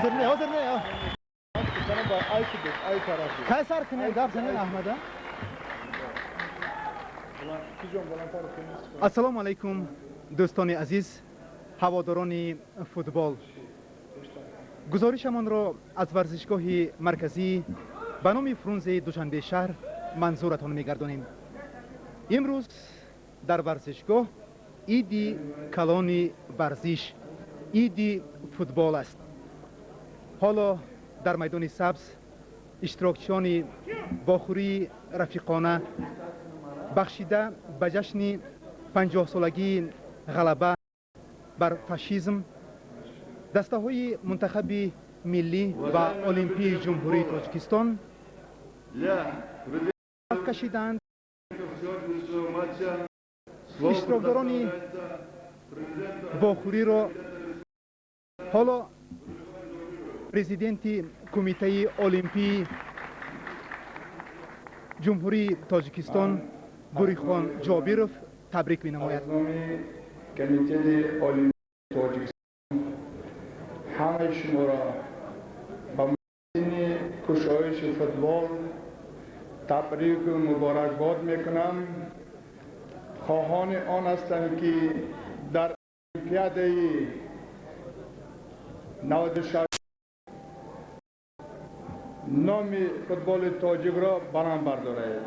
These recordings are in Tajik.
Ҳозир не, ҳозир не. Кай сар кунем, гап занем, Аҳмада? Ассалому алайкум, дӯстони азиз, ҳаводорони футбол. Гузоришамонро аз варзишгоҳи марказӣ ба номи Фрунзеи Душанбе шаҳр манзуратон мегардонем. Имрӯз дар варзишгоҳ иди калони варзиш, иди футбол аст. Ҳоло дар майдони сабз иштирокчиёни вохӯрии рафиқона, бахшида ба ҷашни 50-солагии ғалаба бар фашизм, дастаҳои мунтахаби миллӣ ва олимпии Ҷумҳурии Тоҷикистон кашиданд. Иштирокдорони вохӯриро ҳоло президенти Кумитаи Олимпии Ҷумҳурии Тоҷикистон Бурихон Ҷобиров табрик менамояд. Комитети Олимпии Тоҷикистон ҳамаи шуморо ба муҳсини кушоиши футбол табрику муборакбод мекунам. Хоҳони он ҳастам, ки дар Олимпиадаи 96 номи футболи тоҷикро баланд бардоред.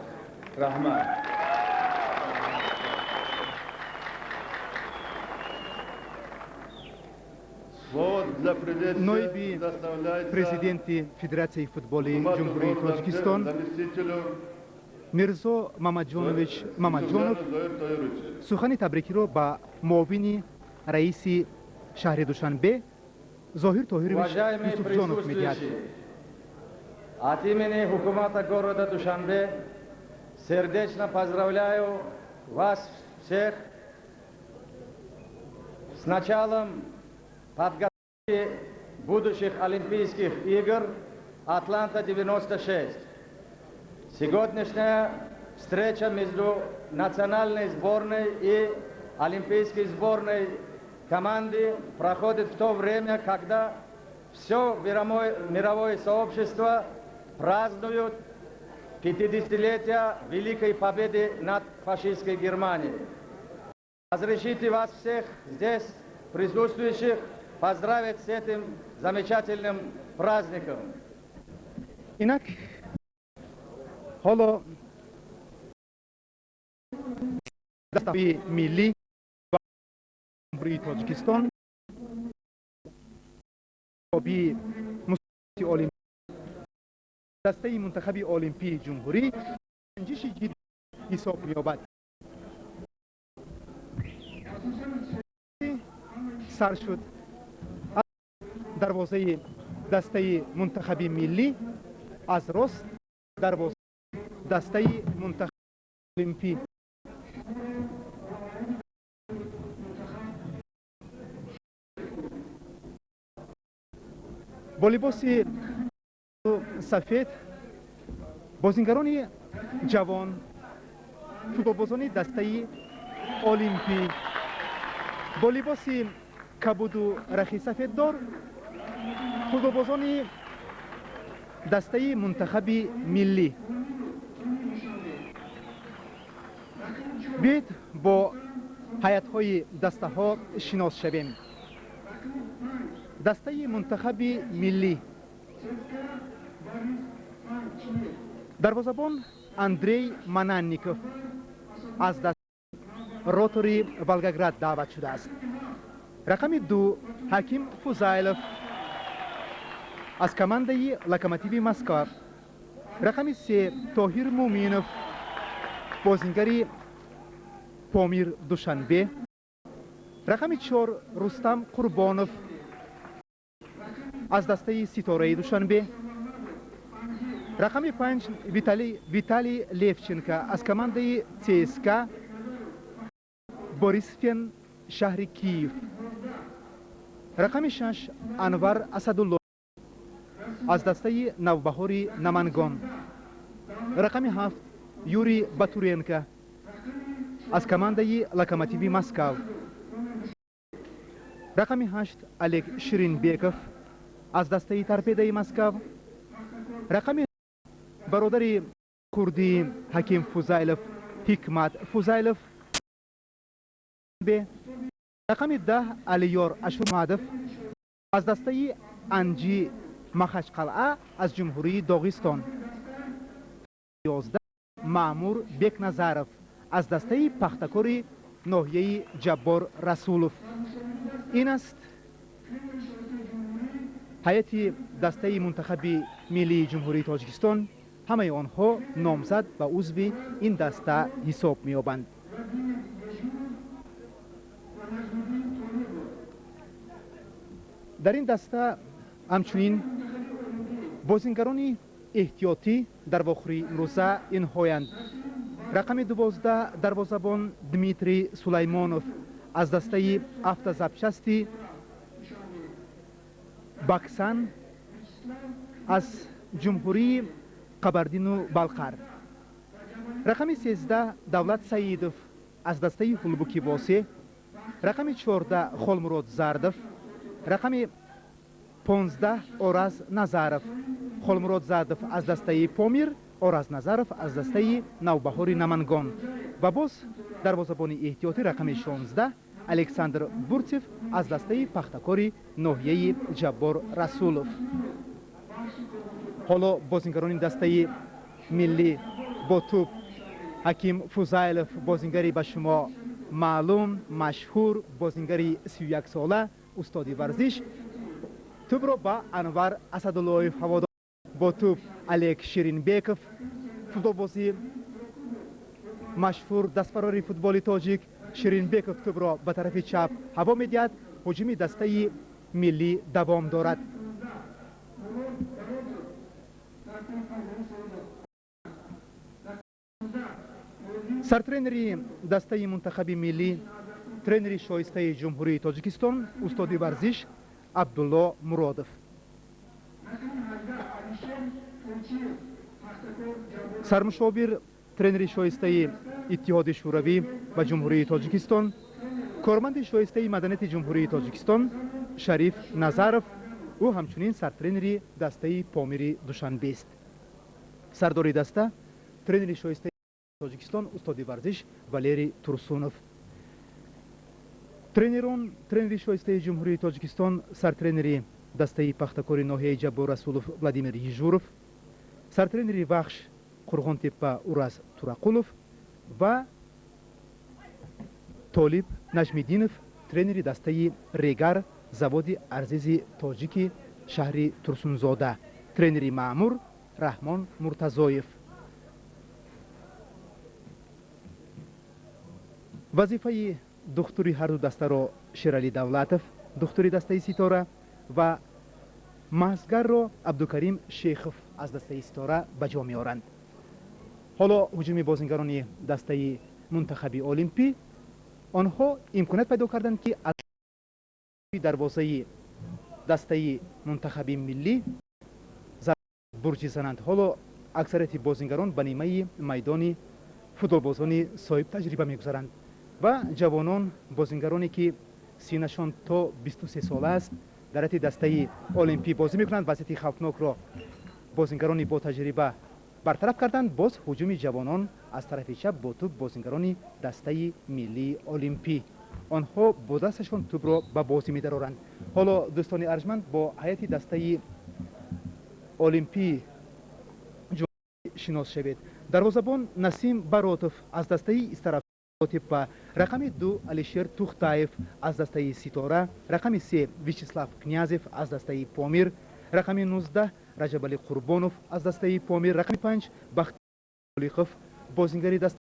Раҳмат. Ноиби президенти Федератсияи футболи Ҷумҳурии Тоҷикистон Мирзо Мамаҷонович Мамаҷонов сухани табрикиро ба муовини раиси шаҳри Душанбе Зоҳир Тоҳирович Юсуфҷонов медиҳад. От имени Хукумата города Душанбе сердечно поздравляю вас всех с началом подготовки будущих Олимпийских игр Атланта-96. Сегодняшняя встреча между национальной сборной и олимпийской сборной команды проходит в то время, когда все мировое сообщество празднуют 50-летие Великой Победы над фашистской Германией. Разрешите вас всех здесь присутствующих поздравить с этим замечательным праздником. Инак ҳоло дастаи миллӣ ва Ҷумҳурии Тоҷикистон оби олимп дастаи мунтахаби олимпии ҷумҳурӣ санҷиши ҷиддӣ ҳисоб меёбад. Сар шуд. Дарвозаи дастаи мунтахаби миллӣ, аз рост дарвозаи дастаи мунтахаби олимпӣ. Бо либоси сафед бозингарони ҷавон, футболбозони дастаи олимпӣ, бо либоси кабуду рахи сафеддор футболбозони дастаи мунтахаби миллӣ. Биёед, бо ҳайатҳои дастаҳо шинос шавем. Дастаи мунтахаби миллӣ: дарвозабон Андрей Мананников, аз даст Ротори Волгоград даъват шудааст. Рақами 2 Ҳаким Фузайлов, аз командаи Локомотиви Москва. Рақами 3 Тоҳир Муминов, бозингари Помир Душанбе. Рақами 4 Рустам Қурбонов, аз дастаи Ситораи Душанбе. Рақами 5 Виталий Левченко, аз командаи ЦСКА Борисфен, шаҳри Киев. Рақами 6 Анвар Асадулло, аз дастаи Навбаҳори Намангон. Рақами 7 Юрий Батуренко, аз командаи Локомотиви Москав. Рақами 8 Олег Ширинбеков. Аз дастаи Торпедои Москав, рақами бародари хурди Ҳаким Фузайлов Ҳикмат Фузайлов, рақами 10 Алиёр Ашурмадов аз дастаи Анҷи Махачқалъа аз Ҷумҳурии Доғистон, 11 Маъмур Бекназаров аз дастаи Пахтакори ноҳияи Ҷаббор Расулов. Ин аст ҳайати дастаи мунтахаби миллии Ҷумҳурии Тоҷикистон. Ҳамаи онҳо номзад ба узви ин даста ҳисоб меёбанд. Дар ин даста ҳамчунин бозингарони эҳтиётӣ дар вохӯрии имрӯза инҳоянд: рақами 12 дарвозабон Дмитрий Сулаймонов аз дастаи Автозапчасти Баксан аз Ҷумҳурии Қабардину Балқар, рақами 13 Давлат Саидов аз дастаи Ҳулбуки Восе, рақами 14 Холмурод Зардов, рақами 15 Ораз Назаров. Холмурод Зардов аз дастаи Помир, Ораз Назаров аз дастаи Навбаҳори Намангон ва боз дарвозабони эҳтиётӣ рақами 16 Александр Бурцев аз дастаи Пахтакори ноҳияи Ҷаббор Расулов. Ҳоло бозингарони дастаи миллӣ бо тӯб Ҳаким Фузайлов, бозингари ба шумо маълум, машҳур, бозингари 31 сола, устоди варзиш, тӯбро ба Анвар Асадуллоев ҳаво дод. Бо тӯб Олег Ширинбеков, футболбози машҳур, дастпарвари футболи тоҷик. Ширинбеков тӯбро ба тарафи чап ҳаво медиҳад. Ҳуҷуми дастаи миллӣ давом дорад. Сартренери дастаи мунтахаби миллӣ, тренери шоистаи Ҷумҳурии Тоҷикистон, устоди варзиш Абдулло Муродов. Сармушовир, тренери шоистаи Иттиҳоди Шӯравӣ ва Ҷумҳурии Тоҷикистон, корманди шоистаи маданияти Ҷумҳурии Тоҷикистон Шариф Назаров, ӯ ҳамчунин сартренери дастаи Помири Душанбест. Сардори даста, тренери шоистаи Тоҷикистон, устоди варзиш Валерий Турсунов. Тренерон, тренери шоистаи Ҷумҳурии Тоҷикистон, сартренери дастаи Пахтакори ноҳияи Ҷаббор Расулов Владимир Ежуров, сартренери Вахш Қурғонтеппа Ураз Турақулов ва Толиб Наҷмиддинов, тренери дастаи Регар, заводи арзизи тоҷики шаҳри Турсунзода, тренери маъмур Раҳмон Муртазоев. Вазифаи духтури ҳарду дастаро Шералӣ Давлатов, духтури дастаи Ситора, ва маҳзгарро Абдукарим Шехов аз дастаи Ситора ба ҷо меоранд. Ҳоло ҳуҷуми бозингарони дастаи мунтахаби Олимпӣ. Онҳо имконият пайдо карданд, ки аз дарвозаи дастаи мунтахаби миллӣ бурҷӣ зананд. Ҳоло аксарияти бозингарон ба нимаи майдони футболбозони соҳибтаҷриба мегузаранд ва ҷавонон, бозингароне ки синашон то 23 сола аст, дар ҳайати дастаи Олимпӣ бозӣ мекунанд. Вазъияти хавфнокро бозингарони ботаҷриба бартараф карданд. Боз ҳуҷуми ҷавонон аз тарафи чап бо тӯб бозингарони дастаи миллии Олимпӣ. Онҳо бо дасташон тӯбро ба бозӣ медароранд. Ҳоло дӯстони арҷманд бо ҳайати дастаи Олимпӣ шинос шавед. Дарвозабон Насим Баротов аз дастаи Истарафтеппа, рақами 2 Алишер Тухтаев аз дастаи Ситора, рақами 3 Вячеслав Князев аз дастаи Помир, рақами 19 Раҷабали Қурбонов аз дастаи Помир, рақами 5 Бахтолиқов, бозингари дастаи,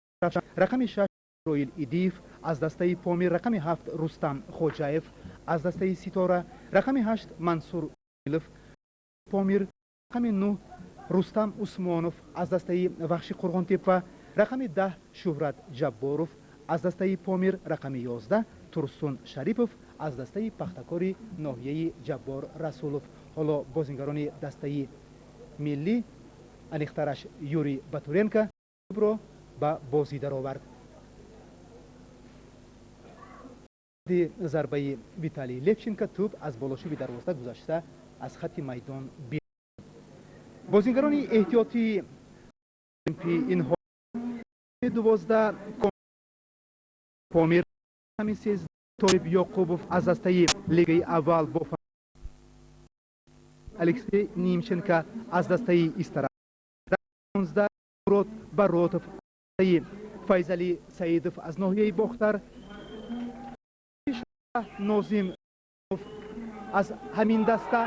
рақами 6 Роил Идиев аз дастаи Помир, рақами 7 Рустам Хоҷаев аз дастаи Ситора, рақами 8 Мансур Илов, Помир, рақами 9 Рустам Усмонов аз дастаи Вахши Қурғонтеппа, рақами 10 Шуҳрат Ҷабборов аз дастаи Помир, рақами 11 Турсун Шарипов аз дастаи Пахтакори ноҳияи Ҷаббор Расулов. Ҳоло бозингарони дастаи миллӣ, аниқтараш Юрий Батуренко ро ба бозӣ даровард. Зарбаи Виталий Левченко тӯб аз болошӯби дарвоза гузашта аз хати майдон. Бозингарони эҳтиётии Олимпӣ инҳо: 12 Помир, рақами 13 Толиб Ёқубов аз дастаи лигаи аввал бо Алексей Нимченко аз дастаи Истара, 16 Мурод Баротов, дастаи Файзалӣ Саидов аз ноҳияи Бохтар, Нозим аз ҳамин даста.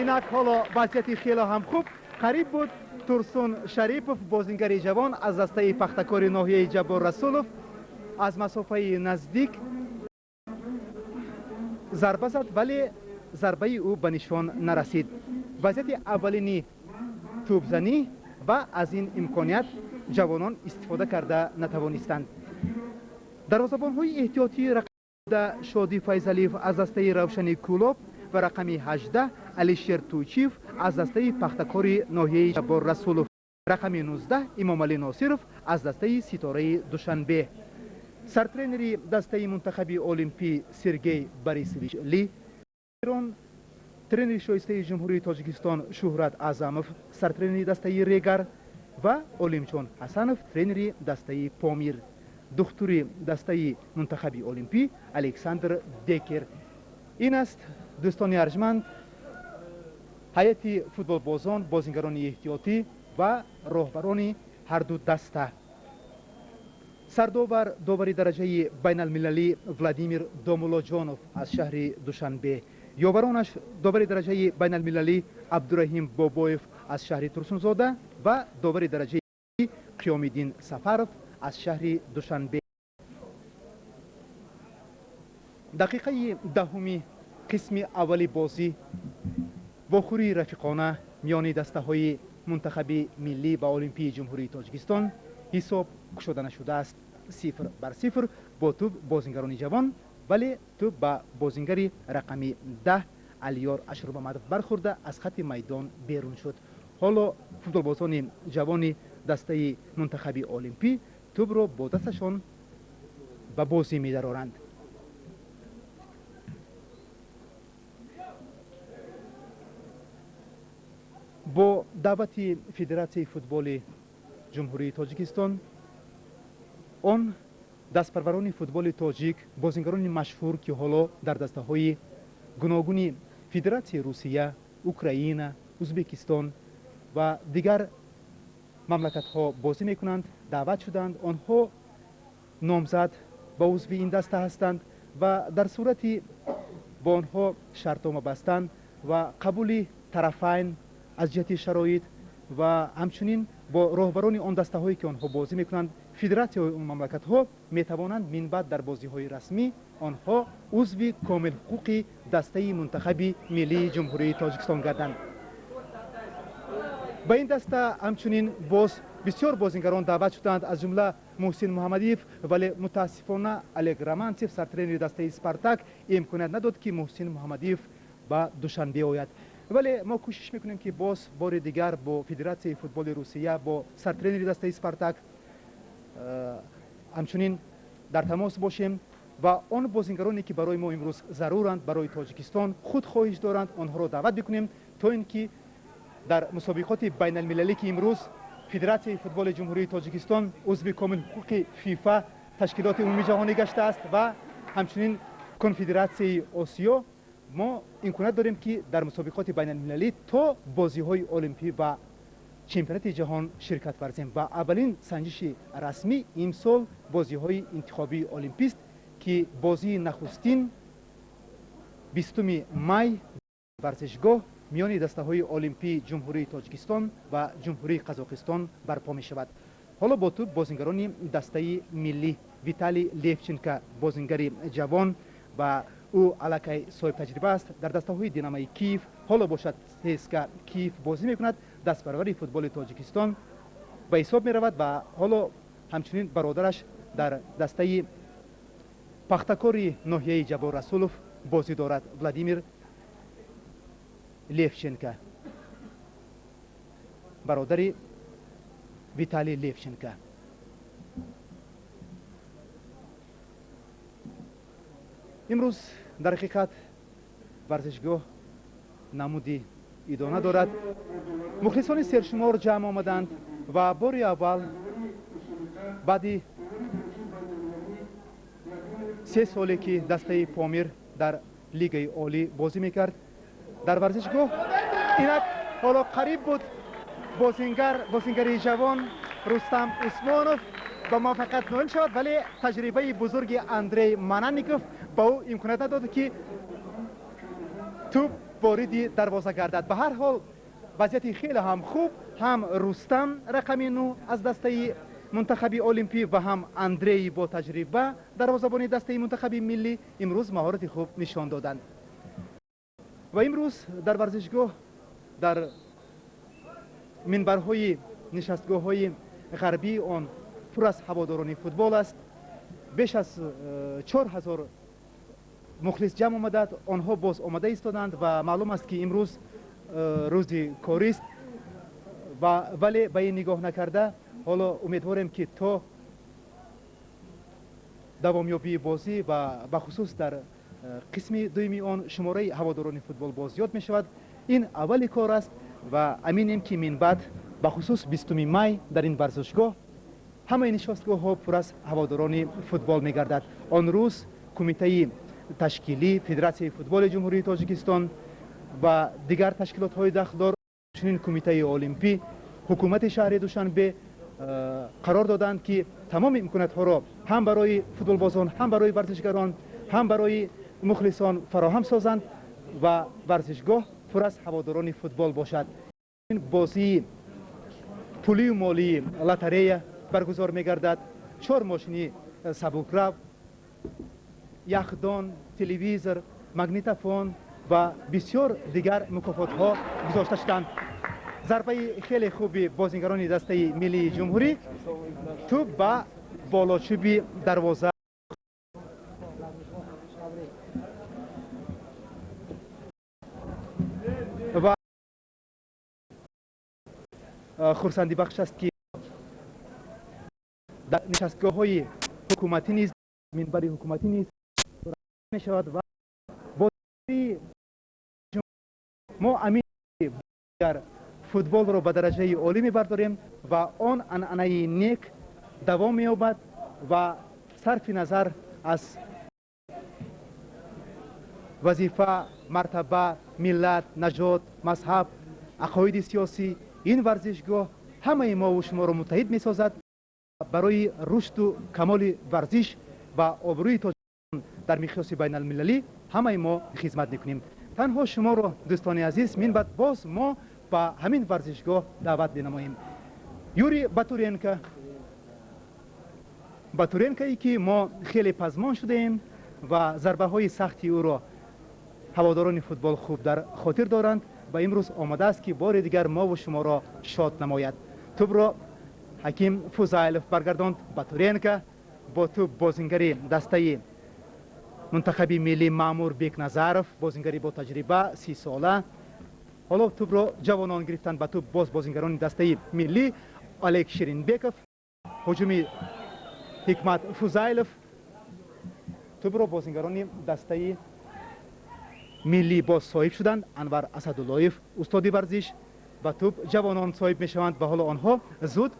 Инак ҳоло вазъияти хело ҳам хуб, қариб буд Турсун Шарипов, бозингари ҷавон аз дастаи Пахтакори ноҳияи Ҷаббор Расулов, аз масофаи наздик зарба зад, вале зарбаи ӯ ба нишон нарасид. Вазъияти аввалини тӯбзанӣ ва аз ин имконият ҷавонон истифода карда натавонистанд. Дарвозабонҳои эҳтиётии: рақами Шодӣ Файзалиев аз дастаи Равшани Кӯлоб ва рақами 18 Алишер Тӯйчиев аз дастаи Пахтакори ноҳияи Ҷаббор Расулов, рақами 19 Имомалӣ Носиров аз дастаи Ситораи Душанбе. Сартренери дастаи мунтахаби олимпӣ Сергей Борисович Ли, тренери шоистаи Ҷумҳурии Тоҷикистон Шӯҳрат Аъзамов, сартренери дастаи Регар, ва Олимҷон Ҳасанов, тренери дастаи Помир. Духтури дастаи мунтахаби олимпӣ Александр Декер. Ин аст, дӯстони арҷманд, ҳайати футболбозон, бозингарони эҳтиётӣ ва роҳбарони ҳарду даста. Сардовар, довари дараҷаи байналмилалӣ Владимир Домулоҷонов аз шаҳри Душанбе, ёваронаш довари дараҷаи байналмилалӣ Абдураҳим Бобоев аз шаҳри Турсунзода ва довари дараҷаи Қиёмиддин Сафаров аз шаҳри Душанбе. Дақиқаи 10-уми қисми аввали бозӣ, вохӯрии рафиқона миёни дастаҳои мунтахаби миллӣ ва олимпии Ҷумҳурии Тоҷикистон, ҳисоб кушода нашудааст, 0-0. Бо тӯб бозингарони ҷавон, вале тӯб ба бозингари рақами 10 Алиёр Ашурмамадов бархӯрда, аз хати майдон берун шуд. Ҳоло футболбозони ҷавони дастаи мунтахаби олимпӣ тӯбро бо дасташон ба бозӣ медароранд. Бо даъвати Федератсияи футболи Ҷумҳурии Тоҷикистон он дастпарварони футболи тоҷик, бозингарони машҳур, ки ҳоло дар дастаҳои гуногуни Федератсияи Русия, Украина, Узбекистон ва дигар мамлакатҳо бозӣ мекунанд, даъват шуданд. Онҳо номзад ба узви ин даста ҳастанд ва дар сурати бо онҳо шартнома бастан ва қабули тарафайн аз ҷиҳати шароит ва ҳамчунин бо роҳбарони он дастаҳое, ки онҳо бозӣ мекунанд, федератсияҳои он мамлакатҳо, метавонанд минбаъд дар бозиҳои расмӣ онҳо узви комилҳуқуқи дастаи мунтахаби миллии Ҷумҳурии Тоҷикистон гарданд. Ба ин даста ҳамчунин боз бисёр бозингарон даъват шуданд, аз ҷумла Муҳсин Муҳаммадиев, вале мутаассифона Олег Романцев, сартренери дастаи Спартак, имконият надод, ки Муҳсин Муҳаммадиев ба Душанбе ояд. Вале мо кӯшиш мекунем, ки боз бори дигар бо Федератсияи футболи Русия, бо сартренери дастаи Спартак ҳамчунин дар тамос бошем ва он бозингароне, ки барои мо имрӯз заруранд, барои Тоҷикистон худ хоҳиш доранд, онҳоро даъват бикунем, то ин ки дар мусобиқоти байналмилалӣ, ки имрӯз Федератсияи футболи Ҷумҳурии Тоҷикистон узви комилҳуқуқи ФИФА, ташкилоти умумии ҷаҳонӣ гаштааст, ва ҳамчунин Конфедератсияи Осиё, мо имконият дорем, ки дар мусобиқоти байналмилалӣ то бозиҳои олимпӣ ва чемпионати ҷаҳон ширкат варзем. Ва аввалин санҷиши расмӣ имсол бозиҳои интихобии олимпист, ки бозии нахустин 20 май варзишгоҳ миёни дастаҳои олимпии Ҷумҳурии Тоҷикистон ва Ҷумҳурии Қазоқистон барпо мешавад. Ҳоло бо тӯб бозингарони дастаи миллӣ: Виталий Левченко, бозингари ҷавон, ва ӯ аллакай соҳибтаҷриба аст, дар дастаҳои Динамои Киев, ҳоло бошад ЦСКА Киев бозӣ мекунад, дастпарвари футболи Тоҷикистон ба ҳисоб меравад ва ҳоло ҳамчунин бародараш дар дастаи Пахтакори ноҳияи Ҷаббор Расулов бозӣ дорад, Владимир Левченко, бародари Виталий Левченко. Имрӯз дар ҳақиқат варзишгоҳ Намуди идона дорад. Мухлисони сершумор ҷамъ омаданд ва бори аввал баъди 3 соле ки дастаи Помир дар лигаи олӣ бозӣ мекард дар варзишгоҳ. Инак ҳоло қариб буд бозингари ҷавон Рустам Усмонов ба муваффақият ноил шавад, вале таҷрибаи бузурги Андрей Мананников ба ӯ имконият надод, ки тӯб вориди дарвоза гардад. Ба ҳар ҳол вазъияти хеле ҳам хуб, ҳам Рустам рақами 9 аз дастаи мунтахаби олимпӣ ва ҳам Андрей бо таҷриба дарвозабони дастаи мунтахаби миллӣ имрӯз маҳорати хуб нишон доданд. Ва имрӯз дар варзишгоҳ дар минбарҳои нишастгоҳҳои ғарбии он пур аз ҳаводорони футбол аст. Беш аз 4000 мухлис ҷамъ омаданд, онҳо боз омада истоданд ва маълум аст, ки имрӯз рӯзи корист, вале ба ин нигоҳ накарда ҳоло умедворем, ки то давомёбии бозӣ ва бахусус дар қисми дуюми он шумораи ҳаводорони футбол боз зиёд мешавад. Ин аввали кор аст ва аминем, ки минбаъд бахусус 20 май дар ин варзишгоҳ ҳамаи нишастгоҳҳо пур аз ҳаводорони футбол мегардад. Он рӯз кумитаи ташкилӣ Федератсияи футболи Ҷумҳурии Тоҷикистон ва дигар ташкилотҳои дахлдор, чунин кумитаи олимпӣ, ҳукумати шаҳри Душанбе қарор доданд, ки тамоми имкониятҳоро ҳам барои футболбозон, ҳам барои варзишгарон, ҳам барои мухлисон фароҳам созанд ва варзишгоҳ пур аз ҳаводорони футбол бошад. Ин бозии пулию молии лотарея баргузор мегардад. 4 мошини сабукрав, яхдон, телевизор, магнитофон ва бисёр дигар мукофотҳо гузошта шуданд. Зарбаи хеле хуби бозингарони дастаи миллии ҷумҳурӣ, тӯб ба болочӯби дарвоза. Ва хурсандибахш аст, ки дар нишастгоҳҳои ҳукуматӣ низ, минбари ҳукуматӣ низ мешавад ва бозии мо амин дар футболро ба дараҷаи олӣ мебардорем ва он анъанаи нек давом меёбад ва сарфи назар аз вазифа, мартаба, миллат, наҷот, мазҳаб, ақоиди сиёсӣ ин варзишгоҳ ҳамаи мову шуморо муттаҳид месозад. Барои рушду камоли варзиш ва обрӯи тоҷикистон дар миқёси байналмилалӣ ҳамаи мо хизмат мекунем. Танҳо шуморо, дӯстони азиз, минбаъд боз мо ба ҳамин варзишгоҳ даъват менамоем. Юрий Батуренко, Батуренкое ки мо хеле пазмон шудаем ва зарбаҳои сахти ӯро ҳаводорони футбол хуб дар хотир доранд ва имрӯз омадааст, ки бори дигар мову шуморо шод намояд. Тӯбро Ҳаким Фузайлов баргардонд. Батуренко бо тӯб бозингари дастаи мунтахаби миллӣ Маъмур Бекназаров, бозингари бо таҷриба, 30 сола. Ҳоло тӯбро ҷавонон гирифтанд. Ба тӯб боз бозингарони дастаи миллӣ Олег Ширинбеков, ҳуҷуми Ҳикмат Фузайлов, тӯбро бозингарони дастаи миллӣ боз соҳиб шуданд. Анвар Асадуллоев, устоди варзиш, ба тӯб ҷавонон соҳиб мешаванд ва ҳоло онҳо зуд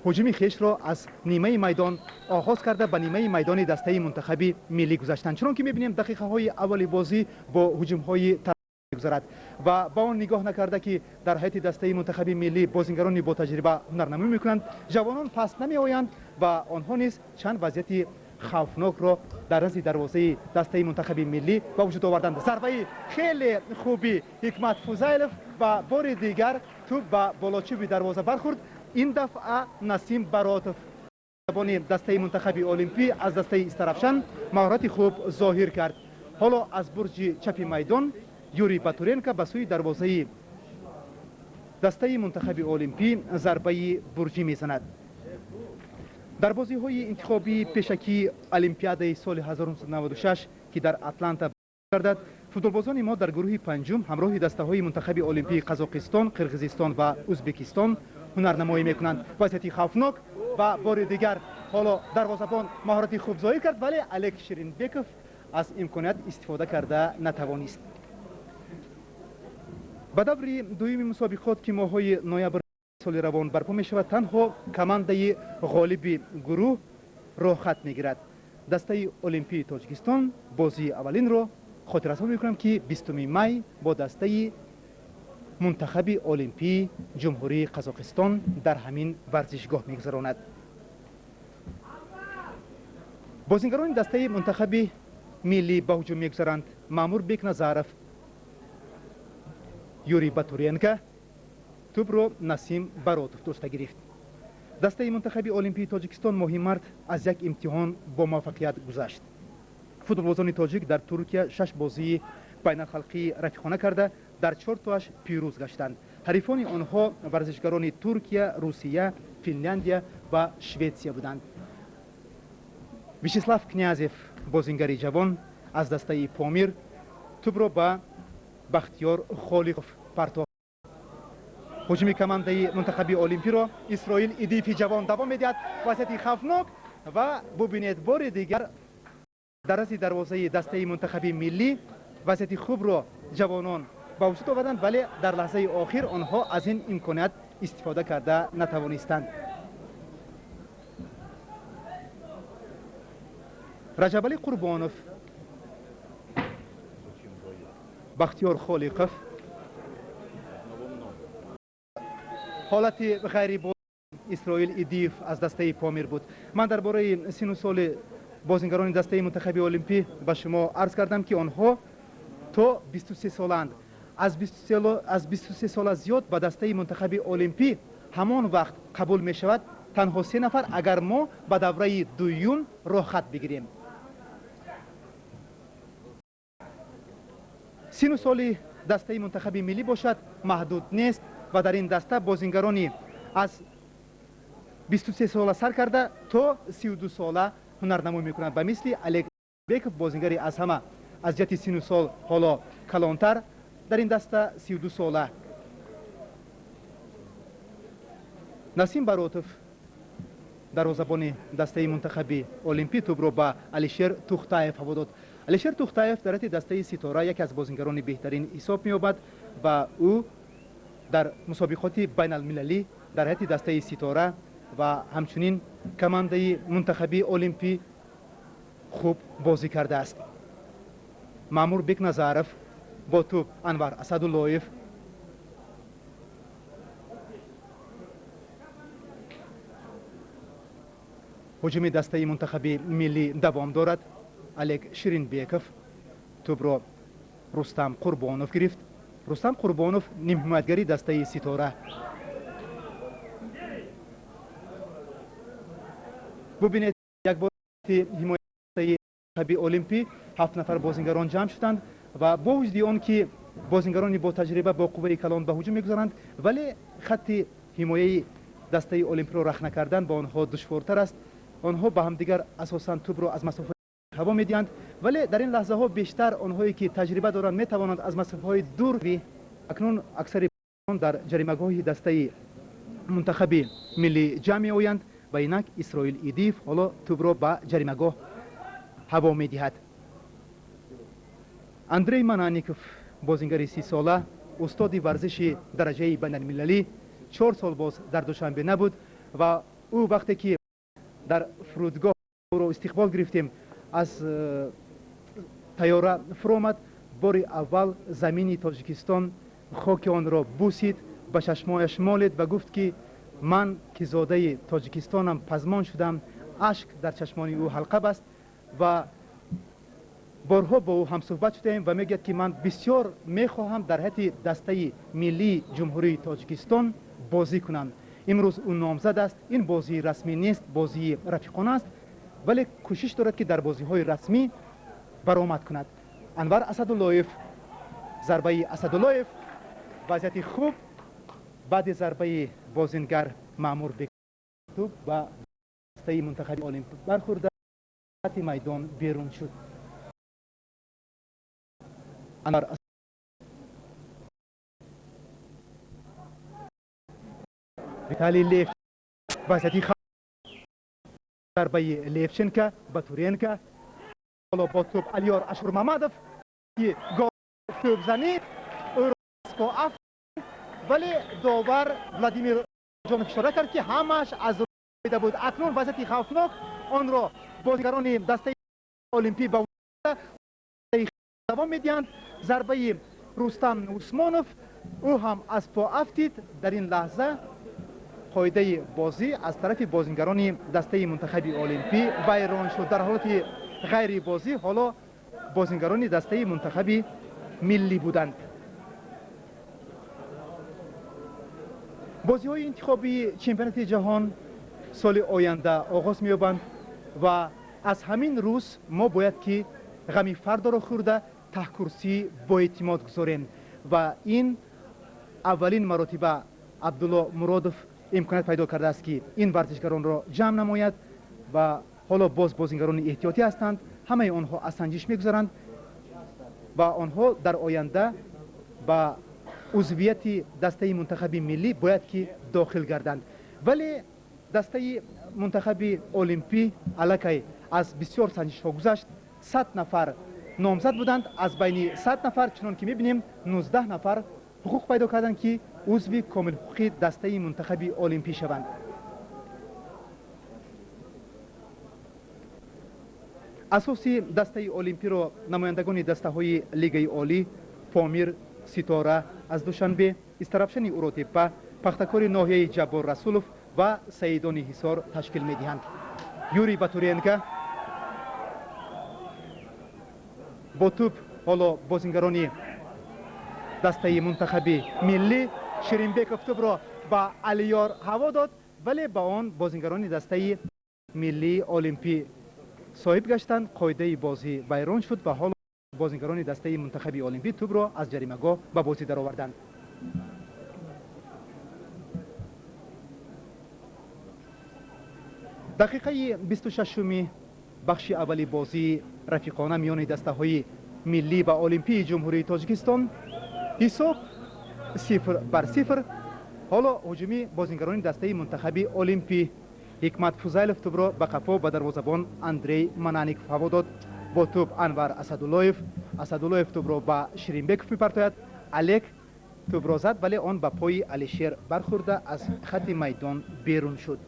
ҳуҷуми хешро аз нимаи майдон оғоз карда ба нимаи майдони дастаи мунтахаби миллӣ гузаштанд. Чунон ки мебинем, дақиқаҳои аввали бозӣ бо ҳуҷумҳои мегузарад ва ба он нигоҳ накарда, ки дар ҳайати дастаи мунтахаби миллӣ бозингарони бо таҷриба ҳунарнамоӣ мекунанд, ҷавонон паст намеоянд ва онҳо низ чанд вазъияти хавфнокро дар назди дарвозаи дастаи мунтахаби миллӣ ба вуҷуд оварданд. Зарбаи хеле хуби Ҳикмат Фузайлов ва бори дигар тӯб ба болочӯби дарвоза бархӯрд. Ин дафъа Насим Баротов, бони дастаи мунтахаби олимпӣ аз дастаи Истарафшан, маҳорати хуб зоҳир кард. Ҳоло аз бурҷи чапи майдон Юрий Батуренко ба сӯи дарвозаи дастаи мунтахаби олимпӣ зарбаи бурҷӣ мезанад. Дар бозиҳои интихобии пешакии Олимпиадаи соли 1996, ки дар Атланта гардад, футболбозони мо дар гурӯҳи панҷум ҳамроҳи дастаҳои мунтахаби олимпии Қазоқистон, Қирғизистон ва Ӯзбекистон ҳунарнамоӣ мекунанд. Вазъияти хавфнок ва бори дигар ҳоло дарвозабон маҳорати хуб зоҳир кард, вале Олег Ширинбеков аз имконият истифода карда натавонист. Ба даври дуюми мусобиқот, ки моҳҳои ноябр соли равон барпо мешавад, танҳо командаи ғолиби гурӯҳ роҳхат мегирад. Дастаи Олимпии Тоҷикистон бозии аввалинро, хотиррасон мекунам, ки 20 май бо дастаи мунтахаби Олимпии Ҷумҳурии Қазоқистон дар ҳамин варзишгоҳ мегузаронад. Бозингарони дастаи мунтахаби миллӣ ба ҳуҷум мегузаранд. Маъмур Бекназаров, Юрий Батуренко, тӯбро Насим Баротов дошта гирифт. Дастаи мунтахаби Олимпии Тоҷикистон моҳи март аз як имтиҳон бо муваффақият гузашт. Футболбозони тоҷик дар Туркия шаш бозии байналхалқии рафиқона карда, дар чортоаш пирӯз гаштанд. Ҳарифони онҳо варзишгарони Туркия, Русия, Финляндия ва Шветсия буданд. Вячеслав Князев, бозингари ҷавон аз дастаи Помир, тӯбро ба Бахтиёр Холиқов партофт. Ҳуҷуми командаи мунтахаби Олимпиро Исроил Идиеви ҷавон давом медиҳад. Вазъияти хавфнок ва бубинед, бори дигар дар раси дарвозаи дастаи мунтахаби миллӣ вазъияти хубро ҷавонон ба вуҷуд оварданд, вале дар лаҳзаи охир онҳо аз ин имконият истифода карда натавонистанд. Раҷабалӣ Қурбонов, Бахтиёр Холиқов, ҳолати ғайри Исроил Идиев аз дастаи Помир буд. Ман дар бораи сину соли бозингарони дастаи мунтахаби Олимпӣ ба шумо арз кардам, ки онҳо то 23 солаанд. Аз 23 сола зиёд ба дастаи мунтахаби Олимпӣ ҳамон вақт қабул мешавад танҳо се нафар, агар мо ба давраи дуюм роҳхат бигирем. Сину соли дастаи мунтахаби миллӣ бошад маҳдуд нест ва дар ин даста бозингарони аз 23 сола сар карда то 32 сола ҳунарнамоӣ мекунанд. Ба мисли Олег Беков, бозингари аз ҳама аз ҷиҳати сину сол ҳоло калонтар дар ин даста, 32 сола. Насим Баротов, дарвозабони дастаи мунтахаби Олимпӣ, тӯбро ба Алишер Тухтаев ҳаво дод. Алишер Тухтаев дар ҳайати дастаи Ситора яке аз бозингарони беҳтарин ҳисоб меёбад ва ӯ дар мусобиқоти байналмилалӣ дар ҳайати дастаи Ситора ва ҳамчунин командаи мунтахаби Олимпӣ хуб бозӣ кардааст. Маъмур Бекназаров бо тӯб Анвар Асадуллоев. Ҳуҷуми дастаи мунтахаби миллӣ давом дорад. Олег Ширинбеков, тӯбро Рустам Қурбонов гирифт. Рустам Қурбонов, нимҳимоятгари дастаи Ситора. Бубинед, як бор ҳимояи мунтахаби Олимпӣ ҳафт нафар бозингарон ҷамъ шуданд ва бо вуҷуди он ки бозингарони бо таҷриба бо қувваи калон ба ҳуҷум мегузаранд, вале хатти ҳимояи дастаи Олимпиро рахна кардан ба онҳо душвортар аст. Онҳо ба ҳамдигар асосан тӯбро аз масофаи ҳаво медиҳанд, вале дар ин лаҳзаҳо бештар онҳое ки таҷриба доранд метавонанд аз масофаҳои дур. Акнун аксари дар ҷаримагоҳи дастаи мунтахаби миллӣ ҷамъ меоянд ва инак Исроил Идиев ҳоло тӯбро ба ҷаримагоҳ ҳаво медиҳад. Андрей Манаников, бозингари 30-сола, устоди варзиши дараҷаи байналмилалӣ, 4 сол боз дар Душанбе набуд ва ӯ вақте ки дар фурудгоҳ ӯро истиқбол гирифтем, аз тайёра фуромад, бори аввал замини Тоҷикистон, хоки онро бусид, ба чашмояш молид ва гуфт, ки ман ки зодаи Тоҷикистонам, пазмон шудам. Ашк дар чашмони ӯ ҳалқа баст ва борҳо бо ӯ ҳамсӯҳбат шудаем ва мегӯяд, ки ман бисёр мехоҳам дар ҳайати дастаи миллии Ҷумҳурии Тоҷикистон бозӣ кунам. Имрӯз ӯ номзад аст. Ин бозии расмӣ нест, бозии рафиқона аст, вале кӯшиш дорад, ки дар бозиҳои расмӣ баромад кунад. Анвар Асадуллоев, зарбаи Асадуллоев, вазъияти хуб. Баъди зарбаи бозингар Маъмур Бектуб ба дастаи мунтахаби Олимп бархӯрда, хати майдон берун шуд. Анвар, Виталий Лев, вазъияти, зарбаи Левченко, Батуренко, ҳоло бо тӯб Алиёр Ашурмамадов, гол тӯбзанӣ ӯро афт. Вале довар Владимир Ҷонов ишора кард, ки ҳамааш аз рӯида буд. Акнун вазъияти хавфнок, онро бозигарони дастаи Олимпӣ ба давом медиҳанд. Зарбаи Рустам Усмонов, ӯ ҳам аз по афтид. Дар ин лаҳза қоидаи бозӣ аз тарафи бозингарони дастаи мунтахаби Олимпӣ вайрон шуд. Дар ҳолати ғайри бозӣ ҳоло бозингарони дастаи мунтахаби миллӣ буданд. Бозиҳои интихобии чемпионати ҷаҳон соли оянда оғоз меёбанд ва аз ҳамин рӯз мо бояд ки ғами фардоро хӯрда таҳкурсӣ боэътимод гузорем. Ва ин аввалин маротиба Абдулло Муродов имконият пайдо кардааст, ки ин варзишгаронро ҷамъ намояд ва ҳоло боз бозингарони эҳтиётӣ ҳастанд. Ҳамаи онҳо аз санҷиш мегузаранд ва онҳо дар оянда ба узвияти дастаи мунтахаби миллӣ бояд ки дохил гарданд. Вале дастаи мунтахаби Олимпӣ аллакай аз бисёр санҷишҳо гузашт. 100 нафар номзад буданд. Аз байни 100 нафар, чунон ки мебинем, 19 нафар ҳуқуқ пайдо карданд, ки узви комилҳуқуқи дастаи мунтахаби Олимпӣ шаванд. Асоси дастаи Олимпиро намояндагони дастаҳои Лигаи Олӣ Помир, Ситора аз Душанбе, Истарафшани Уротепа, Пахтакори ноҳияи Ҷаббор Расулов ва Саидони Ҳисор ташкил медиҳанд. Юрий Батуренко бо тӯб. Ҳоло бозингарони дастаи мунтахаби миллӣ. Ширинбеков тӯбро ба Алиёр ҳаво дод, вале ба он бозингарони дастаи миллии Олимпӣ соҳиб гаштанд. Қоидаи бозӣ вайрон шуд ва ҳоло бозингарони дастаи мунтахаби Олимпӣ тӯбро аз ҷаримагоҳ ба бозӣ дароварданд. Дақиқаи 26-уми бахши аввали бозии рафиқона миёни дастаҳои миллӣ ва олимпии Ҷумҳурии Тоҷикистон, ҳисоб 0-0. Ҳоло ҳуҷуми бозингарони дастаи мунтахаби Олимпӣ. Ҳикмат Фузайлов тӯбро ба қафо ба дарвозабон Андрей Манаников ҳаво дод. Бо тӯб Анвар Асадуллоев. Асадуллоев тӯбро ба Ширинбеков мепартояд. Олег тӯбро зад, вале он ба пои Алишер бархӯрда аз хатти майдон берун шуд.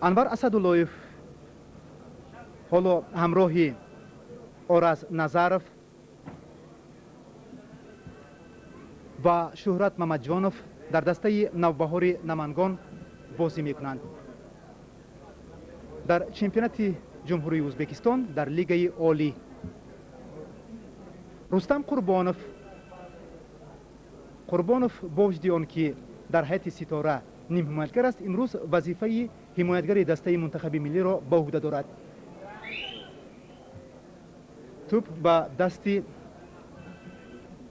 Анвар Асадуллоев ҳоло ҳамроҳи Ораз Назаров ва Шӯҳрат Мамаҷонов дар дастаи Навбаҳори Намангон бозӣ мекунанд дар чемпионати Ҷумҳурии Ӯзбекистон дар Лигаи Олӣ. Рустам Қурбонов. Қурбонов бо вуҷуди он ки дар ҳайати Ситора нимҳимоятгар аст, имрӯз вазифаи ҳимоятгари дастаи мунтахаби миллиро ба уҳда дорад. Тӯб ба дасти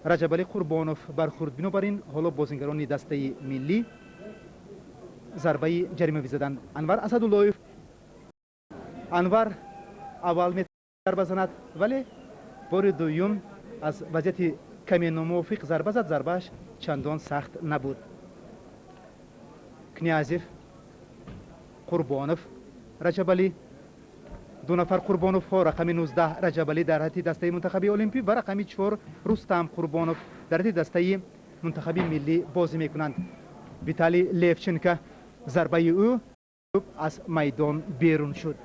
Раҷабалӣ Қурбонов бархӯрд. Бинобар ин ҳоло бозингарони дастаи миллӣ зарбаи ҷаримавӣ заданд. Анвар Асадуллоев. Анвар аввал зарба занад, вале бори дуюм аз вазъияти каме номувофиқ зарба зад. Зарбааш чандон сахт набуд. Князев, Қурбонов, Раҷабалӣ. Ду нафар Қурбоновҳо: рақами 19 Раҷабалӣ дар ҳайати дастаи мунтахаби Олимпӣ ва рақами 4 Рустам Қурбонов дар ҳайати дастаи мунтахаби миллӣ бозӣ мекунанд. Виталий Левченко, зарбаи ӯ аз майдон берун шуд.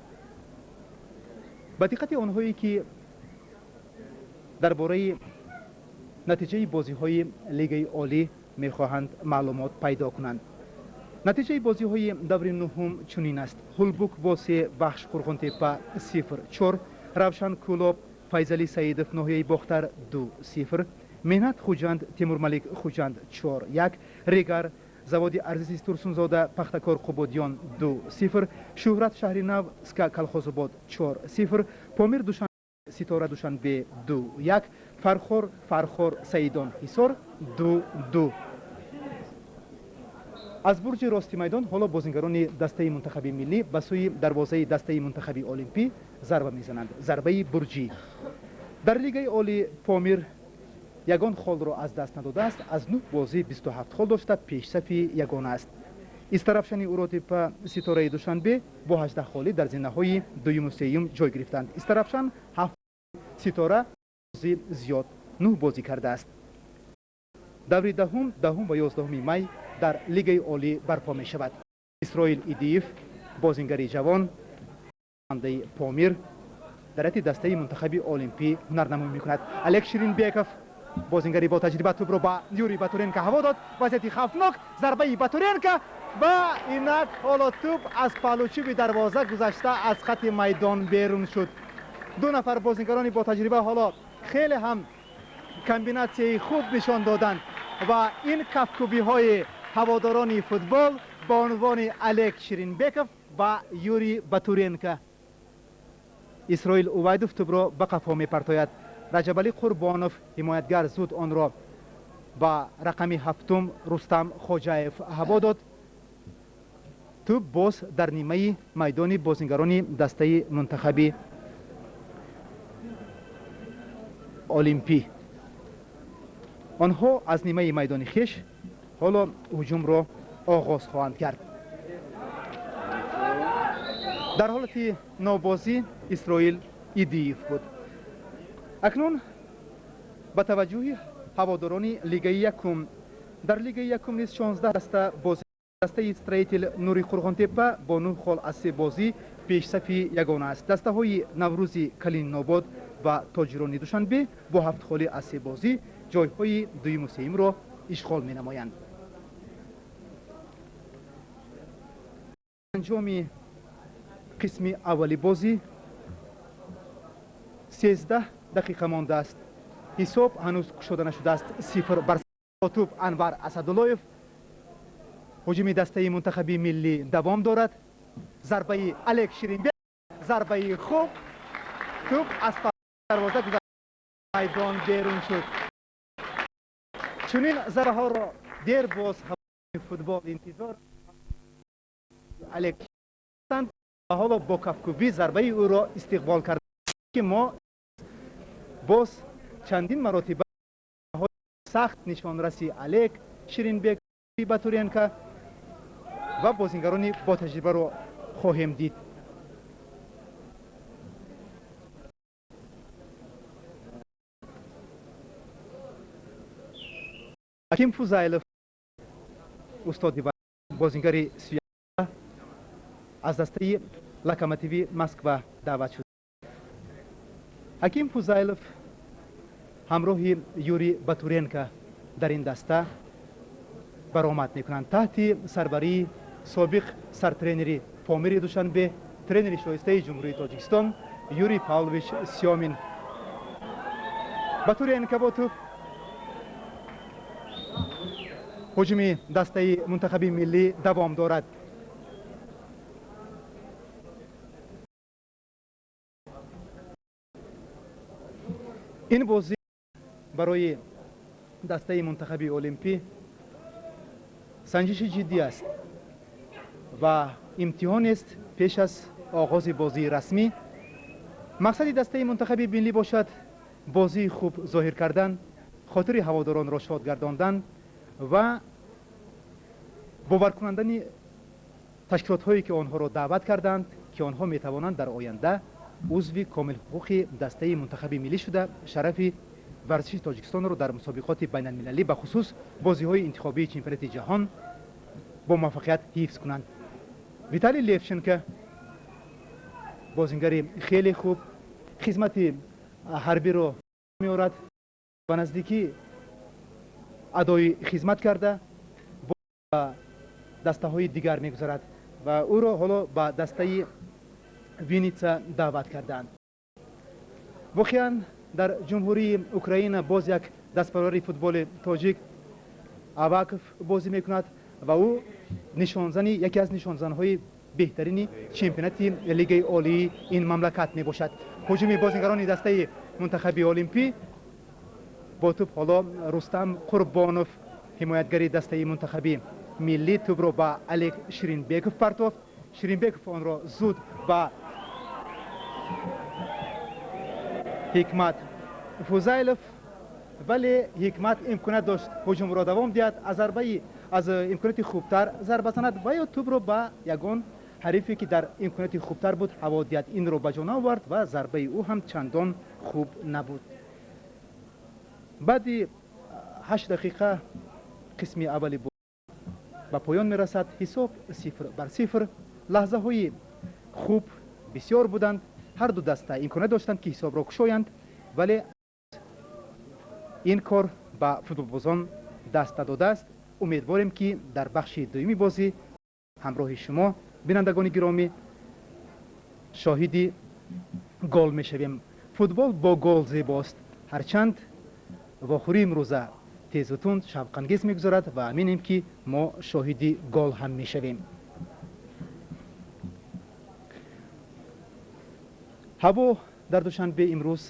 Ба диққати онҳое ки дар бораи натиҷаи бозиҳои Лигаи Олӣ мехоҳанд маълумот пайдо кунанд, натиҷаи бозиҳои даври нуҳум чунин аст: Ҳулбук Восе, Вахш Қурғонтепа 0-4, Равшан Кӯлоб, Файзалӣ Саидов ноҳияи Бохтар 2-0, Меҳнат Хуҷанд, Темурмалик Хуҷанд 4-1, Регар Заводи Арзиси Турсунзода, Пахтакор Қубодиён 2-0, Шӯҳрат Шаҳри Нав, СКА Калхозобод 4-0, Помир Душанбе, Ситора Душанбе 2-1, Фархор Фархор, Саидон Ҳисор 2-2. Аз бурҷи рости майдон ҳоло бозингарони дастаи мунтахаби миллӣ ба сӯи дарвозаи дастаи мунтахаби Олимпӣ зарба мезананд. Зарбаи бурҷӣ. Дар Лигаи Олӣ Помир ягон холро аз даст надодааст. Аз нӯҳ бозӣ 27 хол дошта, пешсафи ягона аст. Истарафшани Уротепа, Ситораи Душанбе бо 18 холӣ дар зинаҳои дуюму сеюм ҷой гирифтанд. Истарафшан ҳафт, Ситора Зиёд 9 бозӣ кардааст. Даври 10, 10 ва 11 май дар Лигаи Олӣ барпо мешавад. Исроил Идиев, бозингари ҷавон, андаи Помир, дар ҳайати дастаи мунтахаби Олимпӣ ҳунарнамоӣ мекунад. Олег Ширинбеков, бозингари бо таҷриба, тӯбро ба Юрий Батуренко ҳаво дод. Вазъияти хавфнок, зарбаи Батуренко ва инак ҳоло тӯб аз паҳлӯчӯби дарвоза гузашта аз хати майдон берун шуд. Ду нафар бозингарони бо таҷриба ҳоло хеле ҳам комбинатсияи хуб нишон доданд ва ин кафкӯбиҳои ҳаводорони футбол ба унвони Олег Ширинбеков ва Юрий Батуренко. Исроил Увайдов тӯбро ба қафо мепартояд. Раҷабалӣ Қурбонов, ҳимоятгар, зуд онро ба рақами 7 Рустам Хоҷаев ҳаво дод. Тӯб боз дар нимаи майдони бозингарони дастаи мунтахаби Олимпӣ. Онҳо аз нимаи майдони хеш ҳоло ҳуҷумро оғоз хоҳанд кард. Дар ҳолати нобозӣ Исроил Идиев буд. Акнун ба таваҷҷӯҳи ҳаводорони Лигаи якум. Дар Лигаи якум низ 16 даста бозӣ. Дастаи Строитель Нури Қурғонтепа бо 9 хол аз 3 бозӣ пешсафи ягона аст. Дастаҳои Наврӯзи Калининобод ва Тоҷирони Душанбе бо 7 холи аз 3 бозӣ ҷойҳои дуюму сеюмро ишғол менамоянд. Анҷоми қисми аввали бозӣ 13 дақиқа мондааст. Ҳисоб ҳанӯз кушода нашудааст. 0 бар тӯб Анвар Асадуллоев. Ҳуҷуми дастаи мунтахаби миллӣ давом дорад. Зарбаи Олег Ширинбек, зарбаи хуб, тӯб аз дарвоза гузашт, майдон берун шуд. Чунин зарбаҳоро дер боз футбол интизор Олег ва ҳоло бо кафкӯбӣ зарбаи ӯро истиқбол кард, ки мо боз чандин маротиба сахт нишонраси Олег Ширинбек, Батуренко ва бозингарони ботаҷрибаро хоҳем дид. Ҳаким Фузайлов, устоди бозингари Суя, аз дастаи Локомотиви Москва даъват шуд. Ҳаким Фузайлов ҳамроҳи Юрий Батуренко дар ин даста баромад мекунанд таҳти сарварии собиқ сартренери Помири Душанбе, тренери шоистаи Ҷумҳурии Тоҷикистон Юрий Павлович Сёмин. Батуренко бо тӯб. Ҳуҷуми дастаи мунтахаби миллӣ давом дорад. Ин бозӣ барои дастаи мунтахаби Олимпӣ санҷиши ҷиддӣ аст ва имтиҳонест пеш аз оғози бозии расмӣ. Мақсади дастаи мунтахаби миллӣ бошад бозии хуб зоҳир кардан, хотири ҳаводоронро шод гардондан ва боваркунандани ташкилотҳое, ки онҳоро даъват карданд, ки онҳо метавонанд дар оянда узви комилҳуқуқи дастаи мунтахаби миллӣ шуда шарафи варзиши Тоҷикистонро дар мусобиқоти байналмилалӣ, бахусус бозиҳои интихобии чемпионати ҷаҳон бо муваффақият ҳифз кунанд. Виталий Левченко, бозингари хеле хуб, хизмати ҳарбиро меорад, ба наздикӣ адои хизмат карда ба дастаҳои дигар мегузарад ва ӯро ҳоло ба дастаи Винница даъват кардаанд. Воқеан дар Ҷумҳурии Украина боз як дастпарвари футболи тоҷик Аваков бозӣ мекунад ва ӯ нишонзани яке аз нишонзанҳои беҳтарини чемпионати Лигаи Олии ин мамлакат мебошад. Ҳуҷуми бозингарони дастаи мунтахаби Олимпӣ бо тӯб ҳоло Рустам Қурбонов, ҳимоятгари дастаи мунтахаби миллӣ, тӯбро ба Олег Ширинбеков партофт. Ширинбеков онро зуд ба Ҳикмат Фузайлов, вале Ҳикмат имконият дошт ҳуҷумро давом диҳад, аз зарбаи аз имконияти хубтар зарба занад ва ё тӯбро ба ягон ҳарифе, ки дар имконияти хубтар буд, ҳаво диҳад. Инро ба ҷо наовард ва зарбаи ӯ ҳам чандон хуб набуд. Баъди 8 дақиқа қисми аввали ба поён мерасад. Ҳисоб 0-0. Лаҳзаҳои хуб бисёр буданд. Ҳар ду даста имконият доштанд, ки ҳисобро кушоянд, вале ин кор ба футболбозон даст надодааст. Умедворем, ки дар бахши дуюми бозӣ ҳамроҳи шумо, бинандагони гиромӣ, шоҳиди гол мешавем. Футбол бо гол зебост. Ҳарчанд вохӯрии имрӯза тезу тунд, шавқангез мегузарад ва аминем, ки мо шоҳиди гол ҳам мешавем. Ҳаво дар Душанбе имрӯз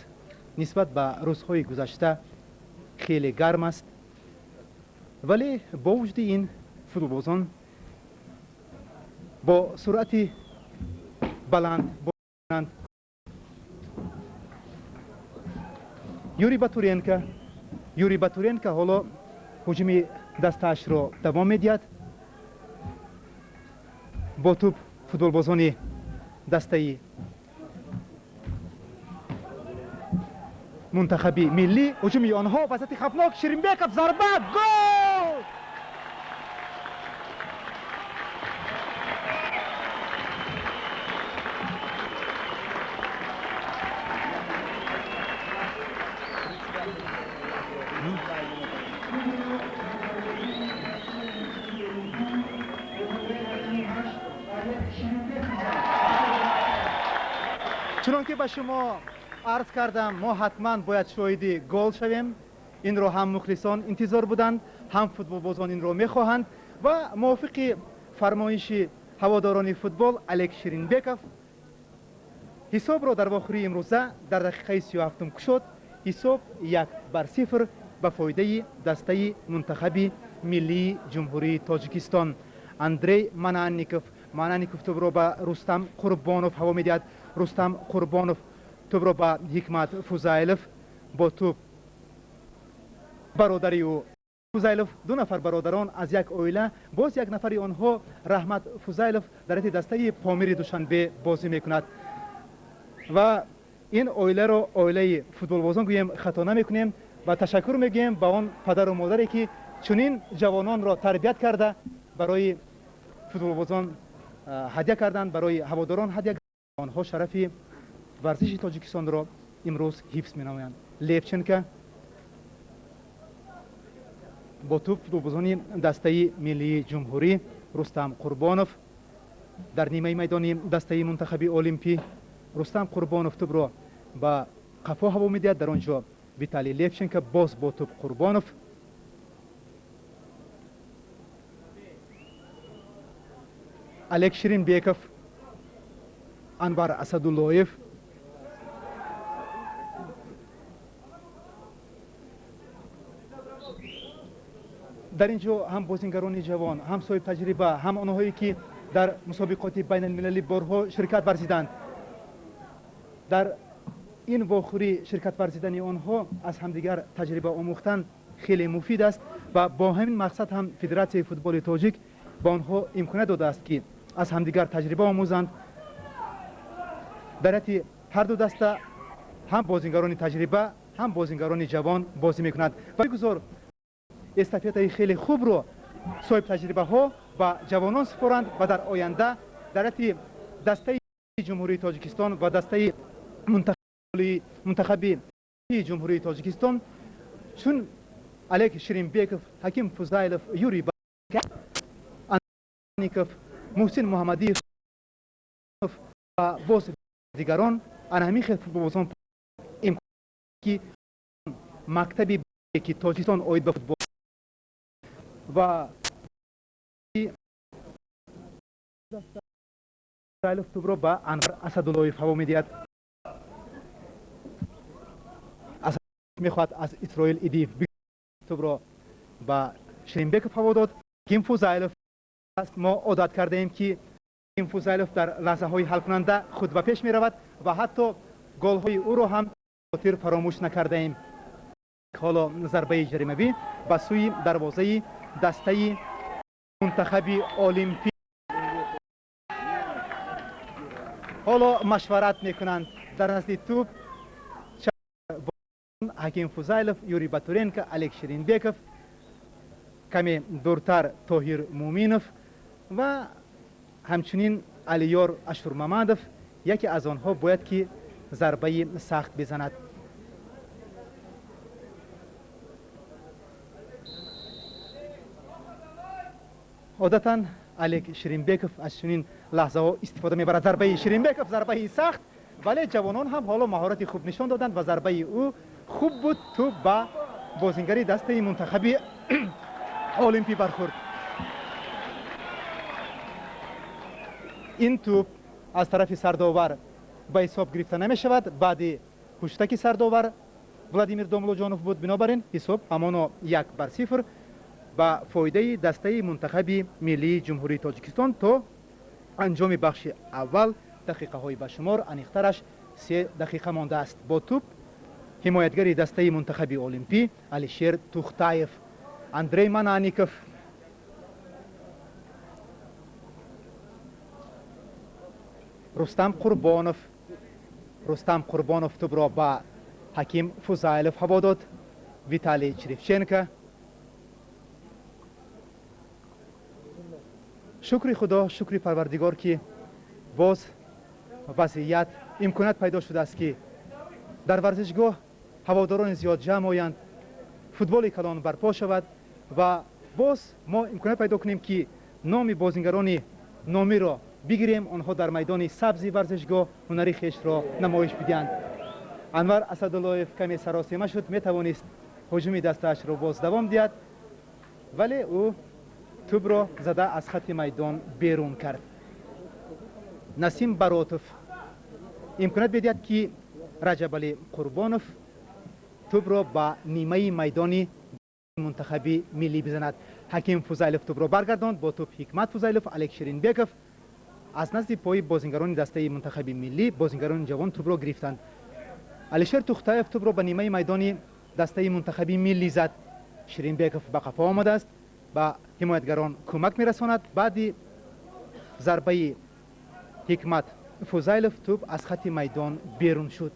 нисбат ба рӯзҳои гузашта хеле гарм аст, вале бо вуҷуди ин футболбозон бо суръати баланд бозанд. Юрий Батуренко, Юрий Батуренко ҳоло ҳуҷуми дастаашро давом медиҳад. Бо тӯб футболбозони дастаи мунтахаби миллӣ. Ҳуҷуми онҳо, вазъияти хавфнок, Ширинбеков, зарба, гол! Чунон ки ба шумо арз кардам, мо ҳатман бояд шоҳиди гол шавем. Инро ҳам мухлисон интизор буданд, ҳам футболбозон инро мехоҳанд ва мувофиқи фармоиши ҳаводорони футбол Олег Ширинбеков ҳисобро дар вохӯрии имрӯза дар дақиқаи 37-ум кушод. Ҳисоб 1-0 ба фоидаи дастаи мунтахаби миллии Ҷумҳурии Тоҷикистон. Андрей Мананников, Мананников тӯбро ба Рустам Қурбонов ҳаво медиҳад. Рустам Қурбонов тӯбро ба Ҳикмат Фузайлов, бо тӯб бародари ӯ Фузайлов. Ду нафар бародарон аз як оила, боз як нафари онҳо Раҳмат Фузайлов дар ҳайати дастаи Помири Душанбе бозӣ мекунад ва ин оиларо оилаи футболбозон гӯем хато намекунем ва ташаккур мегӯем ба он падару модаре, ки чунин ҷавононро тарбият карда барои футболбозон ҳадя карданд, барои ҳаводорон ҳадя. Онҳо шарафи варзиши Тоҷикистонро имрӯз ҳифз менамоянд. Левченко, бо тӯб футболбозони дастаи миллии ҷумҳурӣ. Рустам Қурбонов дар нимаи майдони дастаи мунтахаби Олимпӣ. Рустам Қурбонов тӯбро ба қафо ҳаво медиҳад, дар он ҷо Виталий Левченко, боз бо тӯб Қурбонов. Олег Ширинбеков, Анвар Асадуллоев. Дар ин ҷо ҳам бозингарони ҷавон, ҳам соҳибтаҷриба, ҳам онҳое, ки дар мусобиқоти байналмилалӣ борҳо ширкат варзиданд, дар ин вохӯрӣ ширкат варзидани онҳо, аз ҳамдигар таҷриба омӯхтан хеле муфид аст ва бо ҳамин мақсад ҳам Федератсияи футболи тоҷик ба онҳо имконият додааст, ки аз ҳамдигар таҷриба омӯзанд. Дар ҳайати ҳар ду даста ҳам бозингарони таҷриба, ҳам бозингарони ҷавон бозӣ мекунанд ва бигузор эстафетаи хеле хубро соҳибтаҷрибаҳо ба ҷавонон супоранд ва дар оянда дар ҳайати дастаи Ҷумҳурии Тоҷикистон ва дастаи мунтахаби Ҷумҳурии Тоҷикистон чун Олег Ширинбеков, Ҳаким Фузайлов, Юрий Аников, Муҳсин Муҳаммадиев ва боз дигарон, ана ҳамин хел футболбозон, ки мактаби ки Тоҷикистон оид ба футбол ва тӯбро ба Анвар Асадуллоев ҳаво медиҳад. Мехоҳад аз Исроил Идиев, тӯбро ба Ширинбеков ҳаво дод. Ҳаким Фузайлов, мо одат кардаем, ки Ҳаким Фузайлов дар лаҳзаҳои ҳалкунанда худ ба пеш меравад ва ҳатто голҳои ӯро ҳам хотир фаромӯш накардаем. Ҳоло зарбаи ҷаримавӣ ба сӯи дарвозаи дастаи мунтахаби Олимпӣ. Ҳоло машварат мекунанд дар назди тӯб. Ҳаким Фузайлов, Юрий Батуренко, Олег Ширинбеков, каме дуртар Тоҳир Муъминов ва ҳамчунин Алиёр Ашурмамадов. Яке аз онҳо бояд ки зарбаи сахт бизанад. Одатан Олег Ширинбеков аз чунин лаҳзаҳо истифода мебарад. Зарбаи Ширинбеков, зарбаи сахт, вале ҷавонон ҳам ҳоло маҳорати хуб нишон доданд ва зарбаи ӯ хуб буд. Тӯб ба бозингари дастаи мунтахаби Олимпӣ бархӯрд. Ин тӯб аз тарафи сардовар ба ҳисоб гирифта намешавад. Баъди ҳуштаки сардовар Владимир Домлоҷонов буд. Бинобар ин ҳисоб ҳамоно 1-0 ба фоидаи дастаи мунтахаби миллии Ҷумҳурии Тоҷикистон. То анҷоми бахши аввал дақиқаҳои ба шумор, аниқтараш 3 дақиқа мондааст. Бо тӯб ҳимоятгари дастаи мунтахаби Олимпӣ Алишер Тухтаев, Андрей Манаников, Рустам Қурбонов. Рустам Қурбонов тӯбро ба Ҳаким Фузайлов ҳаво дод. Виталий Черевченко. Шукри Худо, шукри Парвардигор, ки боз вазъият имконият пайдо шудааст, ки дар варзишгоҳ ҳаводорони зиёд ҷамъ оянд, футболи калон барпо шавад ва боз мо имконият пайдо кунем, ки номи бозингарони номиро бигирем, онҳо дар майдони сабзи варзишгоҳ ҳунари хешро намоиш бидиҳанд. Анвар Асадуллоев каме саросема шуд, метавонист ҳуҷуми дастаашро боз давом диҳад, вале ӯ тӯбро зада аз хатти майдон берун кард. Насим Баротов имконият медиҳад, ки Раҷабалӣ Қурбонов тӯбро ба нимаи майдони мунтахаби миллӣ бизанад. Ҳаким Фузайлов тӯбро баргардонд. Бо тӯб Ҳикмат Фузайлов, Олег Ширинбеков. Аз назди пои бозингарони дастаи мунтахаби миллӣ бозингарони ҷавон тӯбро гирифтанд. Алишер Тухтаев тӯбро ба нимаи майдони дастаи мунтахаби миллӣ зад. Ширинбеков ба қафо омадааст, ба ҳимоятгарон кӯмак мерасонад. Баъди зарбаи Ҳикмат Фузайлов тӯб аз хатти майдон берун шуд.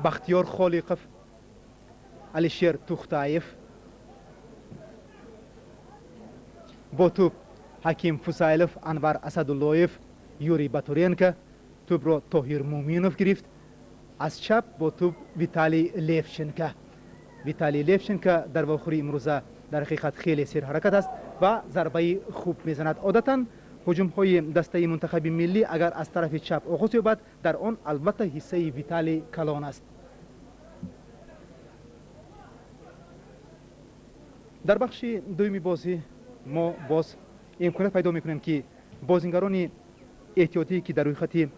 Бахтиёр Холиқов, Алишер Тухтаев, бо тӯб Ҳаким Фузайлов, Анвар Асадуллоев, Юрий Батуренко. Тӯбро Тоҳир Муъминов гирифт. Аз чап бо тӯб Виталий Левченко. Виталий Левченко дар вохӯри имрӯза дар ҳақиқат хеле серҳаракат аст ва зарбаи хуб мезанад. Одатан ҳуҷумҳои дастаи мунтахаби миллӣ агар аз тарафи чап оғоз ёбад, дар он албатта ҳиссаи Виталий калон аст. Дар бахши дуюми бозӣ мо боз имконият пайдо мекунем, ки бозингарони эҳтиётие, ки дар рӯйхати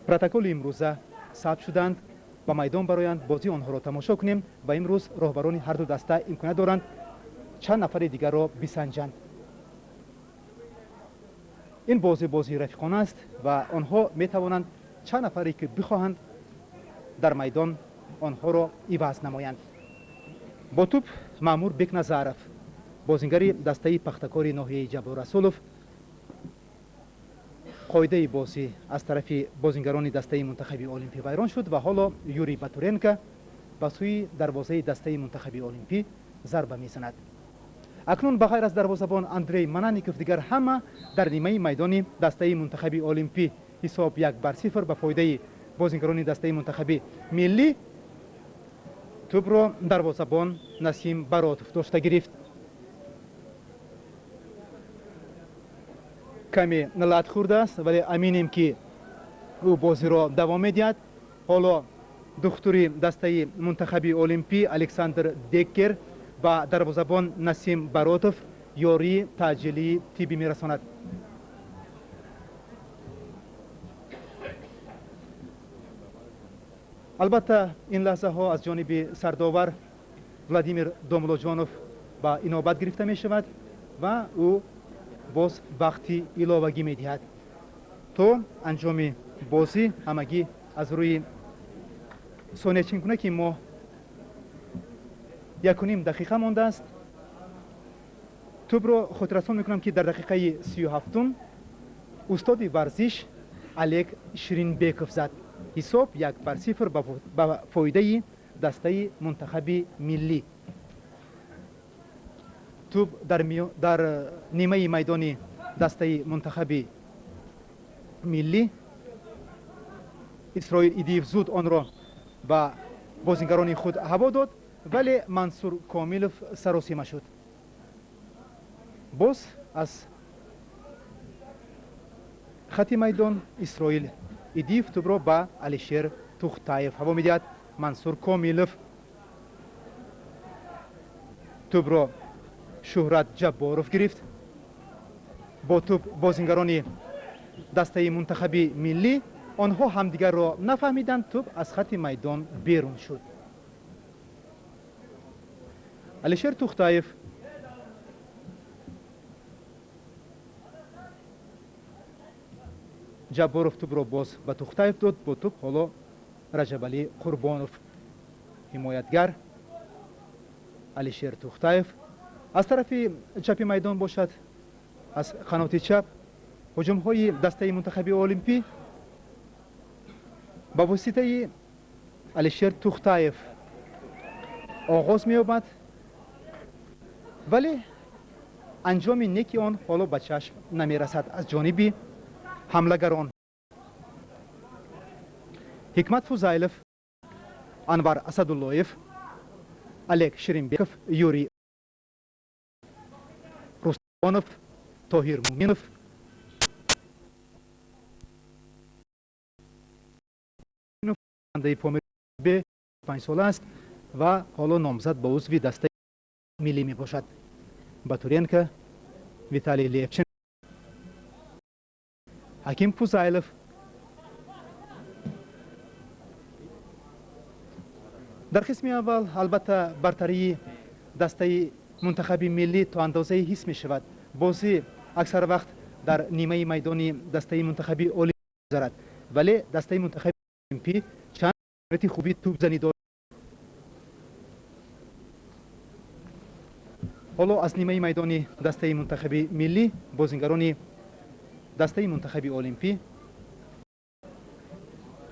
протоколи имрӯза сабт шуданд, ба майдон бароянд, бозии онҳоро тамошо кунем ва имрӯз роҳбарони ҳарду даста имконият доранд чанд нафари дигарро бисанҷанд. Ин бозӣ бозии рафиқона аст ва онҳо метавонанд чанд нафаре ки бихоҳанд дар майдон онҳоро иваз намоянд. Бо тӯб Маъмур Бекназаров, бозингари дастаи Пахтакори ноҳияи Ҷаббор Расулов. Қоидаи бозӣ аз тарафи бозингарони дастаи мунтахаби Олимпӣ вайрон шуд ва ҳоло Юрий Батуренко ба сӯи дарвозаи дастаи мунтахаби Олимпӣ зарба мезанад. Акнун ба ғайр аз дарвозабон Андрей Манаников дигар ҳама дар нимаи майдони дастаи мунтахаби Олимпӣ. Ҳисоб 1-0 ба фоидаи бозингарони дастаи мунтахаби миллӣ. Тӯбро дарвозабон Насим Баротов дошта гирифт. Каме лат хӯрдааст, вале аминем, ки ӯ бозиро давом медиҳад. Ҳоло духтури дастаи мунтахаби Олимпӣ Александр Деккер ба дарвозабон Насим Баротов ёрии таъҷилии тиббӣ мерасонад. Албатта, ин лаҳзаҳо аз ҷониби сардовар Владимир Домлоҷонов ба инобат гирифта мешавад ва ӯ боз вақти иловагӣ медиҳад. То анҷоми бозӣ ҳамагӣ аз рӯи сониячинкуна, ки мо 1,5 дақиқа мондааст. Тӯбро хотиррасон мекунам, ки дар дақиқаи 37-ум устоди варзиш Олег Ширинбеков зад. Ҳисоб 1-0 ба фоидаи дастаи мунтахаби миллӣ. Тӯб дар нимаи майдони дастаи мунтахаби миллӣ. Исроил Идиев зуд онро ба бозингарони худ ҳаво дод, вале Мансур Комилов саросима шуд. Боз аз хати майдон Исроил Идиев тӯбро ба Алишер Тухтаев ҳаво медиҳад. Мансур Комилов тӯбро Шуҳрат Ҷабборов гирифт. Бо тӯб бозингарони дастаи мунтахаби миллӣ, онҳо ҳамдигарро нафаҳмиданд, тӯб аз хати майдон берун шуд. Алишер Тухтаев Ҷабборов тӯбро боз ба Тухтаев дод. Бо тӯб ҳоло Раҷабалӣ Қурбонов, ҳимоятгар Алишер Тухтаев. Аз тарафи чапи майдон бошад, аз қаноти чап ҳуҷумҳои дастаи мунтахаби олимпӣ ба воситаи Алишер Тухтаев оғоз меёбад, вале анҷоми неки он ҳоло ба чашм намерасад аз ҷониби ҳамлагарон. Ҳикмат Фузайлов, Анвар Асадуллоев, Олег Ширинбеков, Юрий Рустонов, Тоҳир Муминов, Помир 5 сола аст ва ҳоло номзад ба узви дастаи миллӣ мебошад. Батуренко, Виталий Левчин, Ҳаким Фузайлов. Дар қисми аввал албатта бартарии дастаи мунтахаби миллӣ то андозае ҳис мешавад. Бозӣ аксар вақт дар нимаи майдони дастаи мунтахаби олимпӣ мегузарад, вале дастаи мунтахаби олимпӣ чанд имконияти хуби тӯбзанӣ дорад. Ҳоло аз нимаи майдони дастаи мунтахаби миллӣ бозингарони дастаи мунтахаби олимпӣ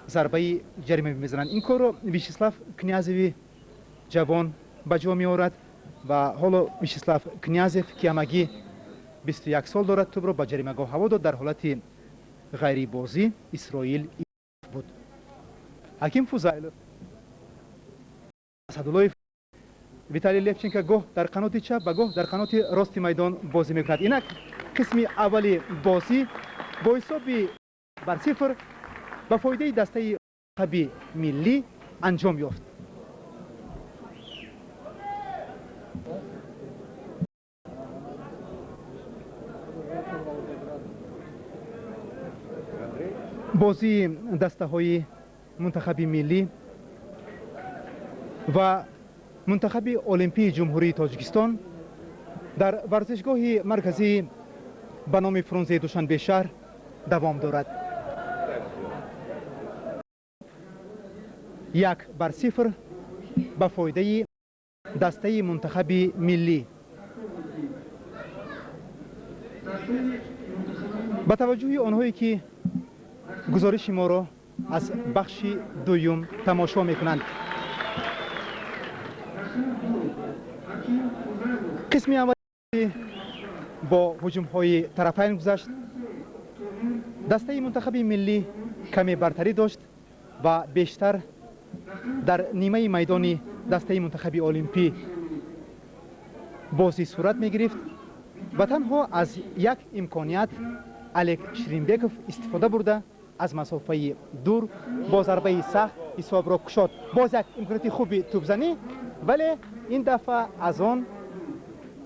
зарбаи ҷарима мезананд. Ин корро Вячеслав Князеви ҷавон ба ҷо меорад ва ҳоло Вячеслав Князев, ки ҳамагӣ 21 сол дорад, тӯбро ба ҷаримагоҳ ҳаво дод. Дар ҳолати ғайрибозӣ Исроил буд. Ҳаким Фузайлов, Асадуллоев, Виталий Левченко гоҳ дар қаноти чап ва гоҳ дар қаноти рости майдон бозӣ мекунад. Инак қисми аввали бозӣ бо ҳисоби 0 ба фоидаи дастаи мунтахаби миллӣ анҷом ёфт. Бозии дастаҳои мунтахаби миллӣ ва мунтахаби олимпии Ҷумҳурии Тоҷикистон дар варзишгоҳи марказии ба номи Фрунзеи Душанбе шаҳр давом дорад. 1-0 ба фоидаи дастаи мунтахаби миллӣ. Ба таваҷҷӯҳи онҳое, ки гузориши моро аз бахши дуюм тамошо мекунанд, қисми аввали бо ҳуҷумҳои тарафайн гузашт. Дастаи мунтахаби миллӣ каме бартарӣ дошт ва бештар дар нимаи майдони дастаи мунтахаби олимпӣ бозӣ сурат мегирифт ва танҳо аз як имконият Олег Ширинбеков истифода бурда, аз масофаи дур бо зарбаи сахт ҳисобро кушод. Боз як имконияти хуби тӯбзанӣ, вале ин дафъа аз он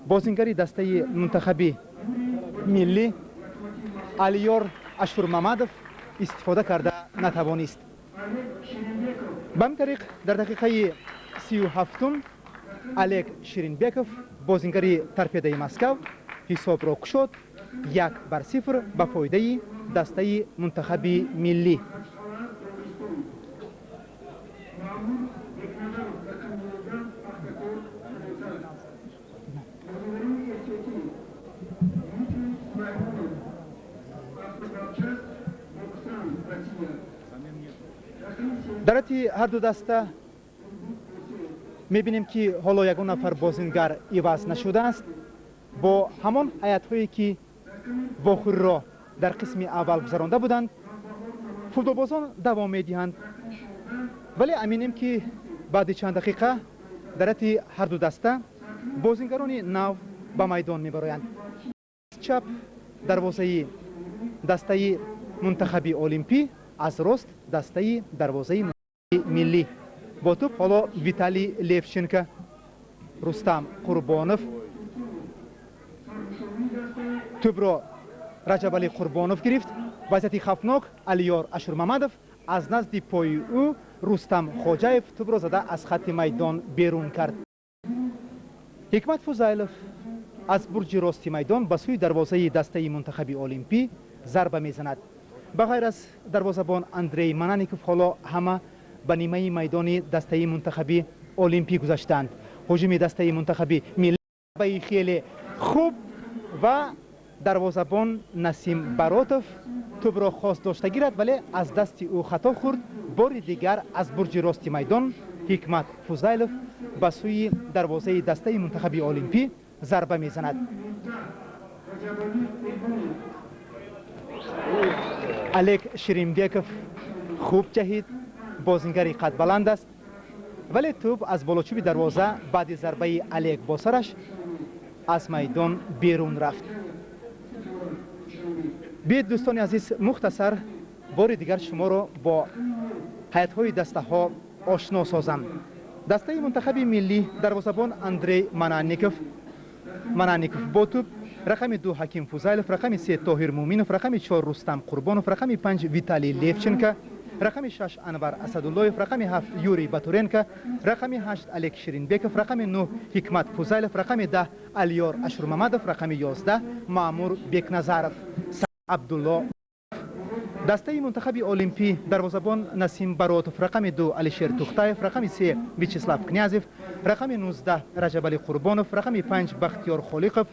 бозингари дастаи мунтахаби миллӣ Алиёр Ашурмамадов истифода карда натавонист. Ба ҳамин тариқ дар дақиқаи 37-ум Олег Ширинбеков, бозингари Торпедаи Москав, ҳисобро кушод: 1-0 ба фоидаи дастаи мунтахаби миллӣ. Дар ҳайати ҳар ду даста мебинем, ки ҳоло ягон нафар бозингар иваз нашудааст. Бо ҳамон ҳайатҳое, ки вохӯриро дар қисми аввал гузаронда буданд, футболбозон давом медиҳанд, вале аминем, ки баъди чанд дақиқа дар ҳайати ҳар ду даста бозингарони нав ба майдон мебароянд. Чап дарвозаи дастаи мунтахаби Олимпӣ, аз рост дастаи дарвозаи миллӣ. Бо тӯб ҳоло Виталий Левченко, Рустам Қурбонов. Тӯбро Раҷабалӣ Қурбонов гирифт. Вазъияти хавфнок, Алиёр Ашурмамадов, аз назди пои ӯ Рустам Хоҷаев тӯбро зада аз хатти майдон берун кард. Ҳикмат Фузайлов аз бурҷи рости майдон ба сӯи дарвозаи дастаи мунтахаби Олимпӣ зарба мезанад. Ба ғайр аз дарвозабон Андрей Манаников, ҳоло ҳама ба нимаи майдони дастаи мунтахаби Олимпӣ гузаштаанд. Ҳуҷуми дастаи мунтахаби миллии хеле хуб ва дарвозабон Насим Баротов тӯбро хост дошта гирад, вале аз дасти ӯ хато хӯрд. Бори дигар аз бурҷи рости майдон Ҳикмат Фузайлов ба сӯи дарвозаи дастаи мунтахаби Олимпӣ зарба мезанад. Олег Ширимбеков хуб ҷаҳид, бозингари қадбаланд аст, вале тӯб аз болочӯби дарвоза баъди зарбаи Олег бо сараш аз майдон берун рафт. Биед, дӯстони азиз, мухтасар бори дигар шуморо бо ҳайатҳои дастаҳо ошно созам. Дастаи мунтахаби миллӣ: дарвозабон Андрей Манаников, Манаников бо тӯб, рақами 2 Ҳаким Фузайлов, рақами 3 Тоҳир Муминов, рақами 4 Рустам Қурбонов, рақами 5 Виталий Левченко, рақами 6 Анвар Асадуллоев, рақами 7 Юрий Батуренко, рақами 8 Олег Ширинбеков, рақами 9 Ҳикмат Фузайлов, рақами 10 Алиёр Ашурмамадов, рақами 11 Маъмур Бекназаров, Абдулло. Дастаи мунтахаби Олимпӣ: дарвозабон Насим Баротов, рақами 2 Алишер Тухтаев, рақами 3 Вячеслав Князев, рақами 19 Раҷабалӣ Қурбонов, рақами 5 Бахтиёр Холиқов,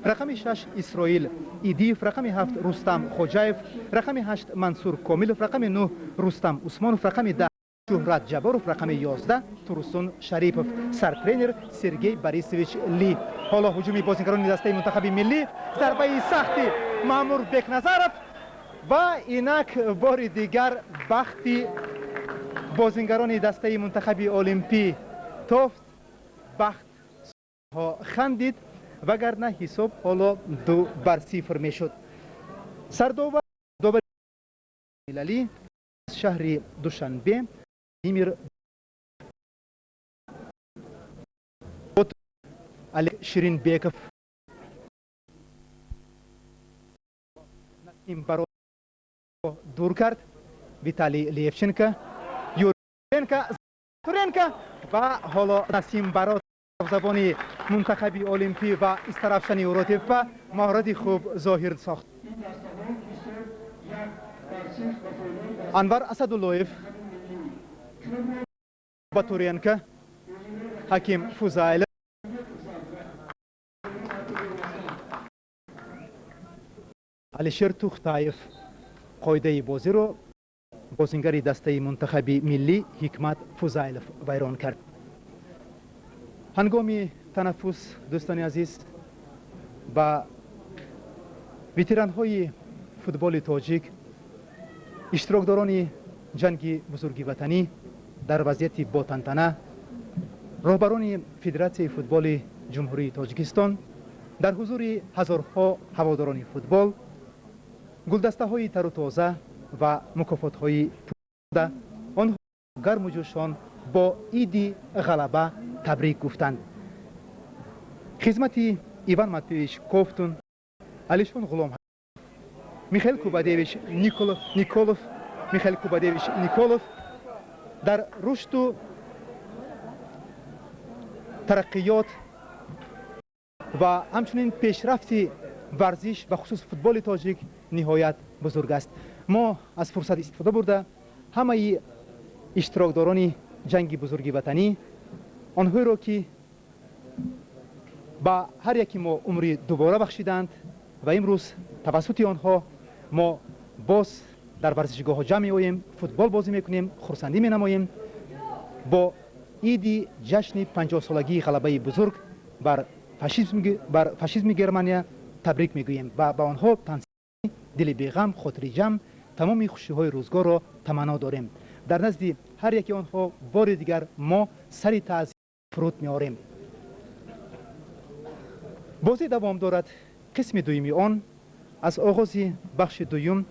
рақами 6 Исроил Идиев, рақами 7 Рустам Хоҷаев, рақами 8 Мансур Комилов, рақами 9 Рустам Усмонов, рақами 10 Шуҳрат Ҷаборов, рақами 11 Турсун Шарипов. Сартренер Сергей Борисович Ли. Ҳоло ҳуҷуми бозингарони дастаи мунтахаби миллӣ, зарбаи сахти Маъмур Бекназаров ва инак бори дигар бахти бозингарони дастаи мунтахаби Олимпӣ тофт, бахт хандид, вагарна ҳисоб ҳоло 2-0 мешуд. Сардовар милалӣ аз шаҳри Душанбе Владимир Олег Ширинбеков Насим Баро дур кард. Виталий Левченко, Юренко, Туренко ва ҳоло Насим Барот, забони мунтахаби Олимпӣ ва Истарафшани Уротепа, маҳорати хуб зоҳир сохт. Анвар Асадуллоев, Батуренко, Ҳаким Фузайлов, Алишер Тухтаев. Қоидаи бозиро бозингари дастаи мунтахаби миллӣ Ҳикмат Фузайлов вайрон кард. Ҳангоми танаффус, дӯстони азиз, ба ветеранҳои футболи тоҷик, иштирокдорони ҷанги бузурги ватанӣ, дар вазъияти ботантана роҳбарони Федератсияи футболи Ҷумҳурии Тоҷикистон дар ҳузури ҳазорҳо ҳаводорони футбол гулдастаҳои тару тоза ва мукофотҳои пуда онҳо гарму ҷӯшон бо иди ғалаба табрик гуфтанд. Хизмати Иван Матвеевич Ковтун, Алишон Ғулом, Михаил Кубадевич Николов, Михаил Кубадевич Николов дар рушду тараққиёт ва ҳамчунин пешрафти варзиш, ба хусус футболи тоҷик, ниҳоят бузург аст. Мо аз фурсат истифода бурда ҳамаи иштирокдорони ҷанги бузурги ватанӣ, онҳоеро, ки ба ҳар яки мо умри дубора бахшиданд ва имрӯз тавассути онҳо мо боз Дар варзишгоҳҳо ҷамъ меоем, футбол бозӣ мекунем, хурсандӣ менамоем. Бо иди ҷашни 50-солагии ғалабаи бузург бар фашизми Германия табрик мегӯем ва ба онҳо тансӣ, дили беғам, хотири ҷамъ, тамоми хушиҳои рӯзгорро таманно дорем. Дар назди ҳар яки онҳо бори дигар мо сари таъзим фуруд меорем. Бозӣ давом дорад. Қисми дуюми он аз оғози бахши дуюм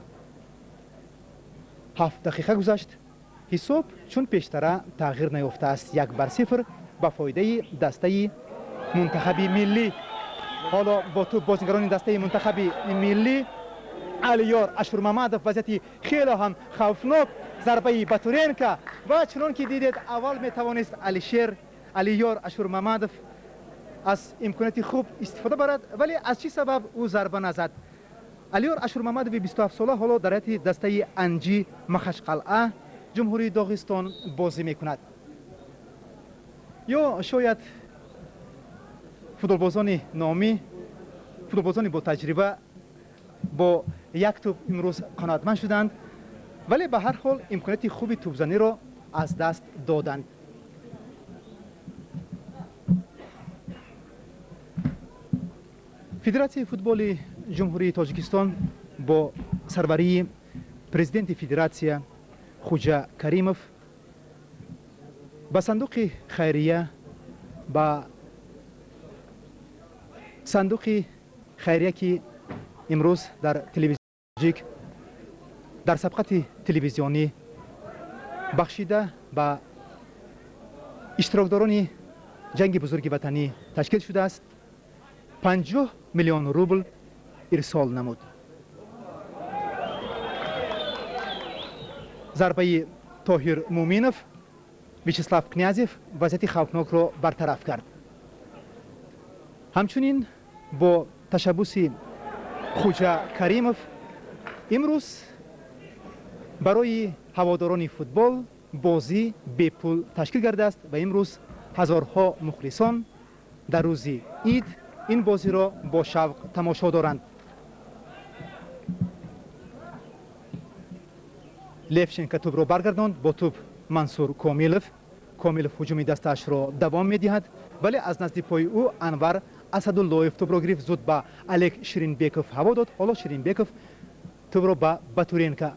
7 дақиқа гузашт. Ҳисоб чун пештара тағйир наёфтааст. 1-0 ба фоидаи дастаи мунтахаби миллӣ. Ҳоло бо тӯб бозингарони дастаи мунтахаби миллӣ. Алиёр Ашурмамадов вазъияти хеле ҳам хавфнок, зарбаи Батуренко ва чунон ки дидед аввал метавонист Алишер Алиёр Ашурмамадов аз имконияти хуб истифода барад, вале аз чӣ сабаб ӯ зарба назад? Алиёр Ашурмамадови 27 сола ҳоло дар ҳайати дастаи Анҷи Махашқалъа Ҷумҳурии Доғистон бозӣ мекунад. Ё шояд футболбозони номӣ, футболбозони бо таҷриба бо як тӯб имрӯз қаноатманд шуданд, вале ба ҳар ҳол имконияти хуби тӯбзаниро аз даст доданд. Федератсияи футболи Ҷумҳурии Тоҷикистон бо сарварии президенти федератсия Хуҷа Каримов ба сандуқи хайрия, ба сандуқи хайрия, ки имрӯз дар телевизионик дар сабқати телевизионӣ бахшида ба иштирокдорони ҷанги бузурги ватанӣ ташкил шудааст, 50 миллион рубл ирсол намуд. Зарбаи Тоҳир Муминов, Вячеслав Князев вазъияти хавфнокро бартараф кард. Ҳамчунин бо ташаббуси Хуҷа Каримов имрӯз барои ҳаводорони футбол бозӣ бепул ташкил гардааст ва имрӯз ҳазорҳо мухлисон дар рӯзи ид ин бозиро бо шавқ тамошо доранд. Левченко тӯбро баргардонд, бо тӯб Мансур Комилов. Комилов ҳуҷуми дастаашро давом медиҳад, вале аз назди пои ӯ Анвар Асадуллоев тӯбро гирифт, зуд ба Олег Ширинбеков ҳаво дод. Ҳоло Ширинбеков тӯбро ба Батуренко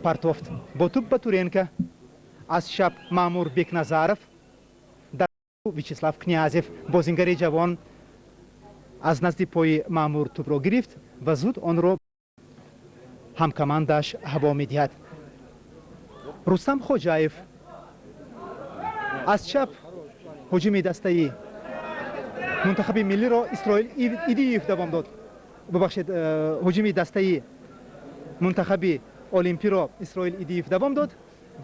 партофт. Бо тӯб Батуренко, аз чап Маъмур Бекназаров, дар Вячеслав Князев, бозингари ҷавон, аз назди пои Маъмур тӯбро гирифт ва зуд онро ҳамкомандааш ҳаво медиҳад. Рустам Хоҷаев, аз чап ҳуҷуми дастаи мунтахаби миллиро Исроил Идиев давом дод. Бубахшед, ҳуҷуми дастаи мунтахаби Олимпиро Исроил Идиев давом дод,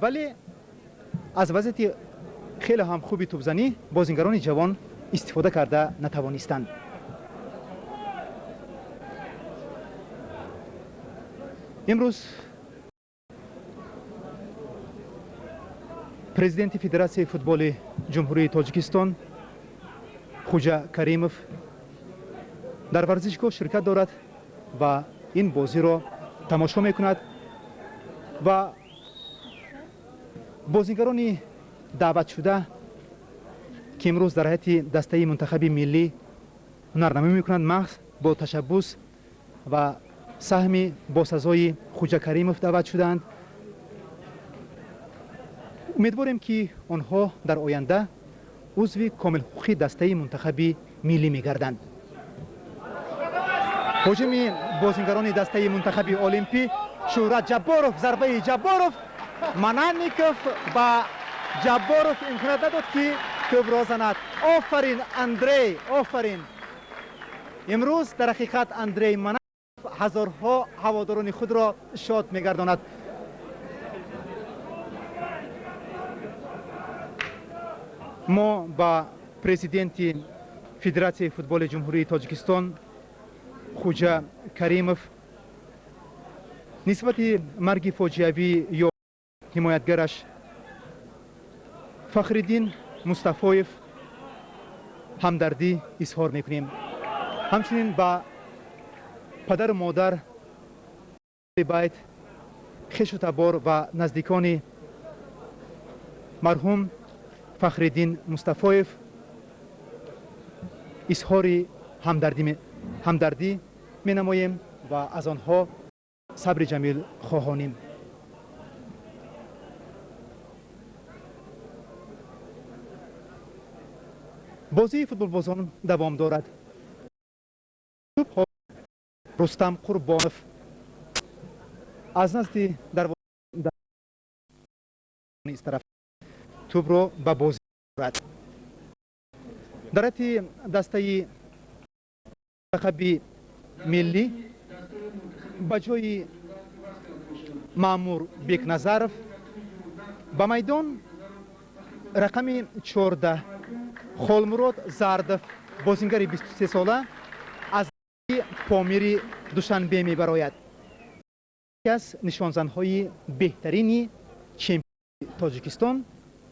вале аз вазъияти хеле ҳам хуби тӯбзанӣ бозингарони ҷавон истифода карда натавонистанд. Имрӯз президенти Федератсияи футболи Ҷумҳурии Тоҷикистон Хуҷа Каримов дар варзишгоҳ ширкат дорад ва ин бозиро тамошо мекунад ва бозингарони даъватшуда, ки имрӯз дар ҳайати дастаи мунтахаби миллӣ ҳунарнамоӣ мекунанд, маҳз бо ташаббус ва саҳми босазои Хуҷа Каримов даъват шудаанд. Умедворем, ки онҳо дар оянда узви комилҳуқуқи дастаи мунтахаби миллӣ мегарданд. Ҳуҷуми бозингарони дастаи мунтахаби Олимпӣ, Шӯҳрат Ҷабборов, зарбаи Ҷабборов, Мананников ба Ҷабборов имконият надод, ки тӯбро занад. Офарин, Андрей, офарин! Имрӯз дар ҳақиқат Андрей Мананников ҳазорҳо ҳаводорони худро шод мегардонад. Мо ба президенти Федератсияи футболи Ҷумҳурии Тоҷикистон Хуҷа Каримов нисбати марги фоҷиавӣ ё ҳимоятгараш Фахриддин Мустафоев ҳамдардӣ изҳор мекунем. Ҳамчунин ба падару модар байт хешу табор ва наздикони марҳум Фахриддин Мустафоев изҳори ҳамдардӣ менамоем ва аз онҳо сабри ҷамил хоҳонем. Бозии футболбозон давом дорад. Рустам Қурбонов аз назди дарвоза тараф тӯбро ба бозӣ мебарад. Дар ҳайати дастаи мунтахаби миллӣ ба ҷои Маъмур Бекназаров ба майдон рақами 14 Холмурод Зардов, бозингари 23 сола аз Помири Душанбе мебарояд. Яке аз нишонзанҳои беҳтарини чемпиони Тоҷикистон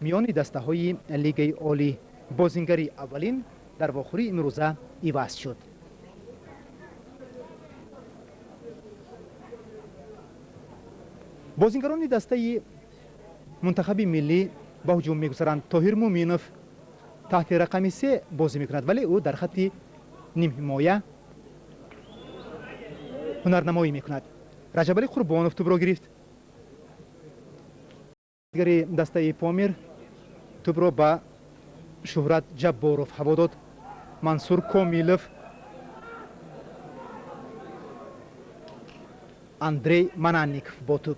миёни дастаҳои Лигаи Олӣ, бозингари аввалин дар вохӯрии имрӯза иваз шуд. Бозингарони дастаи мунтахаби миллӣ ба ҳуҷум мегузаранд. Тоҳир Муминов таҳти рақами 3 бозӣ мекунад, вале ӯ дар хатти нимҳимоя ҳунарнамоӣ мекунад. Раҷабалӣ Қурбонов тӯбро гирифт. Дигари дастаи Помир тӯбро ба Шуҳрат Ҷабборов ҳаво дод. Мансур Комилов, Андрей Мананников бо тӯб.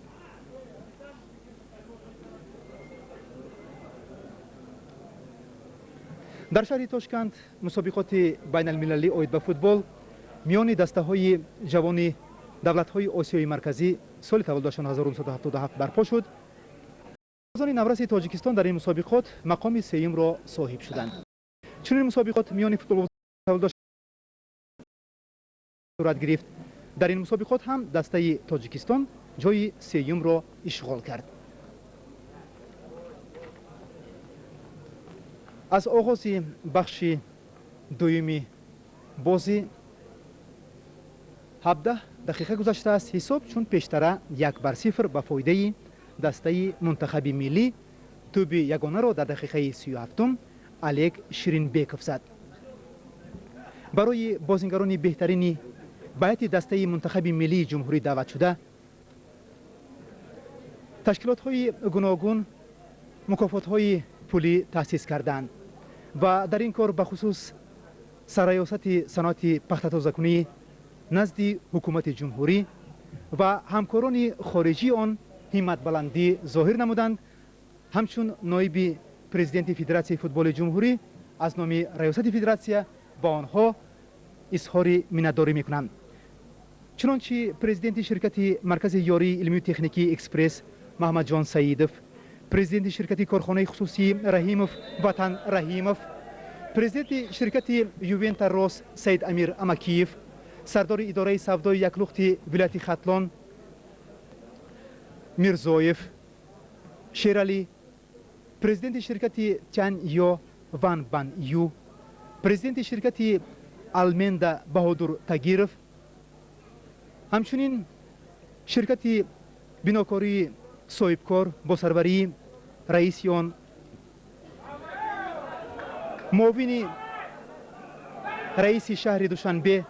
Дар шаҳри Тошканд мусобиқоти байналмилалӣ оид ба футбол миёни дастаҳои ҷавони давлатҳои Осиёи Марказӣ соли таваллудашон 1977 барпо шуд. Бозони навраси Тоҷикистон дар ин мусобиқот мақоми сеюмро соҳиб шуданд. Чунин мусобиқот миёни футболбозон сурат гирифт. Дар ин мусобиқот ҳам дастаи Тоҷикистон ҷои сеюмро ишғол кард. Аз оғози бахши дуюми бозӣ 17 дақиқа гузаштааст. Ҳисоб чун пештара 1-0 ба фоидаи дастаи мунтахаби миллӣ. Тӯби ягонаро дар дақиқаи 37-ум Олег Ширинбеков зад. Барои бозингарони беҳтарини ба ҳайати дастаи мунтахаби миллии ҷумҳурӣ даъватшуда ташкилотҳои гуногун мукофотҳои пулӣ таъсис карданд ва дар ин кор бахусус сарраёсати саноати пахтатозакунӣ назди ҳукумати ҷумҳурӣ ва ҳамкорони хориҷии он ҳимматбаландӣ зоҳир намуданд. Ҳамчун ноиби президенти Федератсияи футболи ҷумҳурӣ аз номи раёсати федератсия ба онҳо изҳори миннатдорӣ мекунам. Чунончи президенти ширкати Маркази ёрии илмию техникии «Экспресс» Маҳмадҷон Саидов, президенти ширкати корхонаи хусусии Раҳимов Ватан Раҳимов, президенти ширкати Ювента Рос Саид Амир Амакиев, сардори идораи савдои яклухти вилояти Хатлон Мирзоев Шералӣ, президенти ширкати Тян Ё Ван Бан Ю, президенти ширкати Алменда Баҳодур Тагиров, ҳамчунин ширкати бинокории Соҳибкор бо сарварии раиси он, муовини раиси шаҳри Душанбе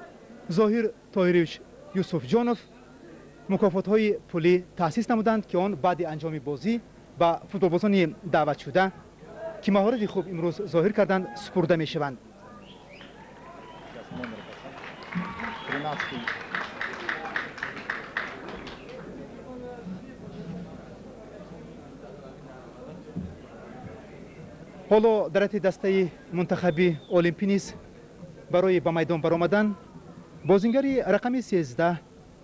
Зоҳир Тоҳирович Юсуфҷонов мукофотҳои пулӣ таъсис намуданд, ки он баъди анҷоми бозӣ ба футболбозони даъватшуда, ки маҳорати хуб имрӯз зоҳир карданд, супурда мешаванд. Сейчас номер 13. Ҳоло дар ҳайати дастаи мунтахаби Олимпӣ низ барои ба майдон баромадан бозингари рақами 13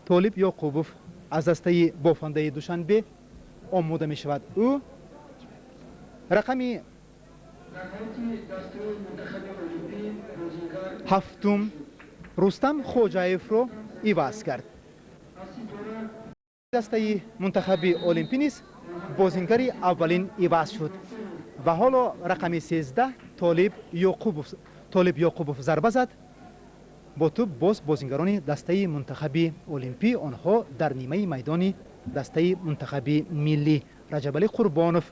Толиб Ёқубов аз дастаи Бофандаи Душанбе омода мешавад. Ӯ рақами ҳафтум Рустам Хоҷаевро иваз кард. Дастаи мунтахаби Олимпӣ низ бозингари аввалин иваз шуд ва ҳоло рақами 13 Толиб Ёқубов зарба зад. Бо тӯб боз бозингарони дастаи мунтахаби Олимпӣ, онҳо дар нимаи майдони Дастаи мунтахаби миллӣ Раҷабалӣ Қурбонов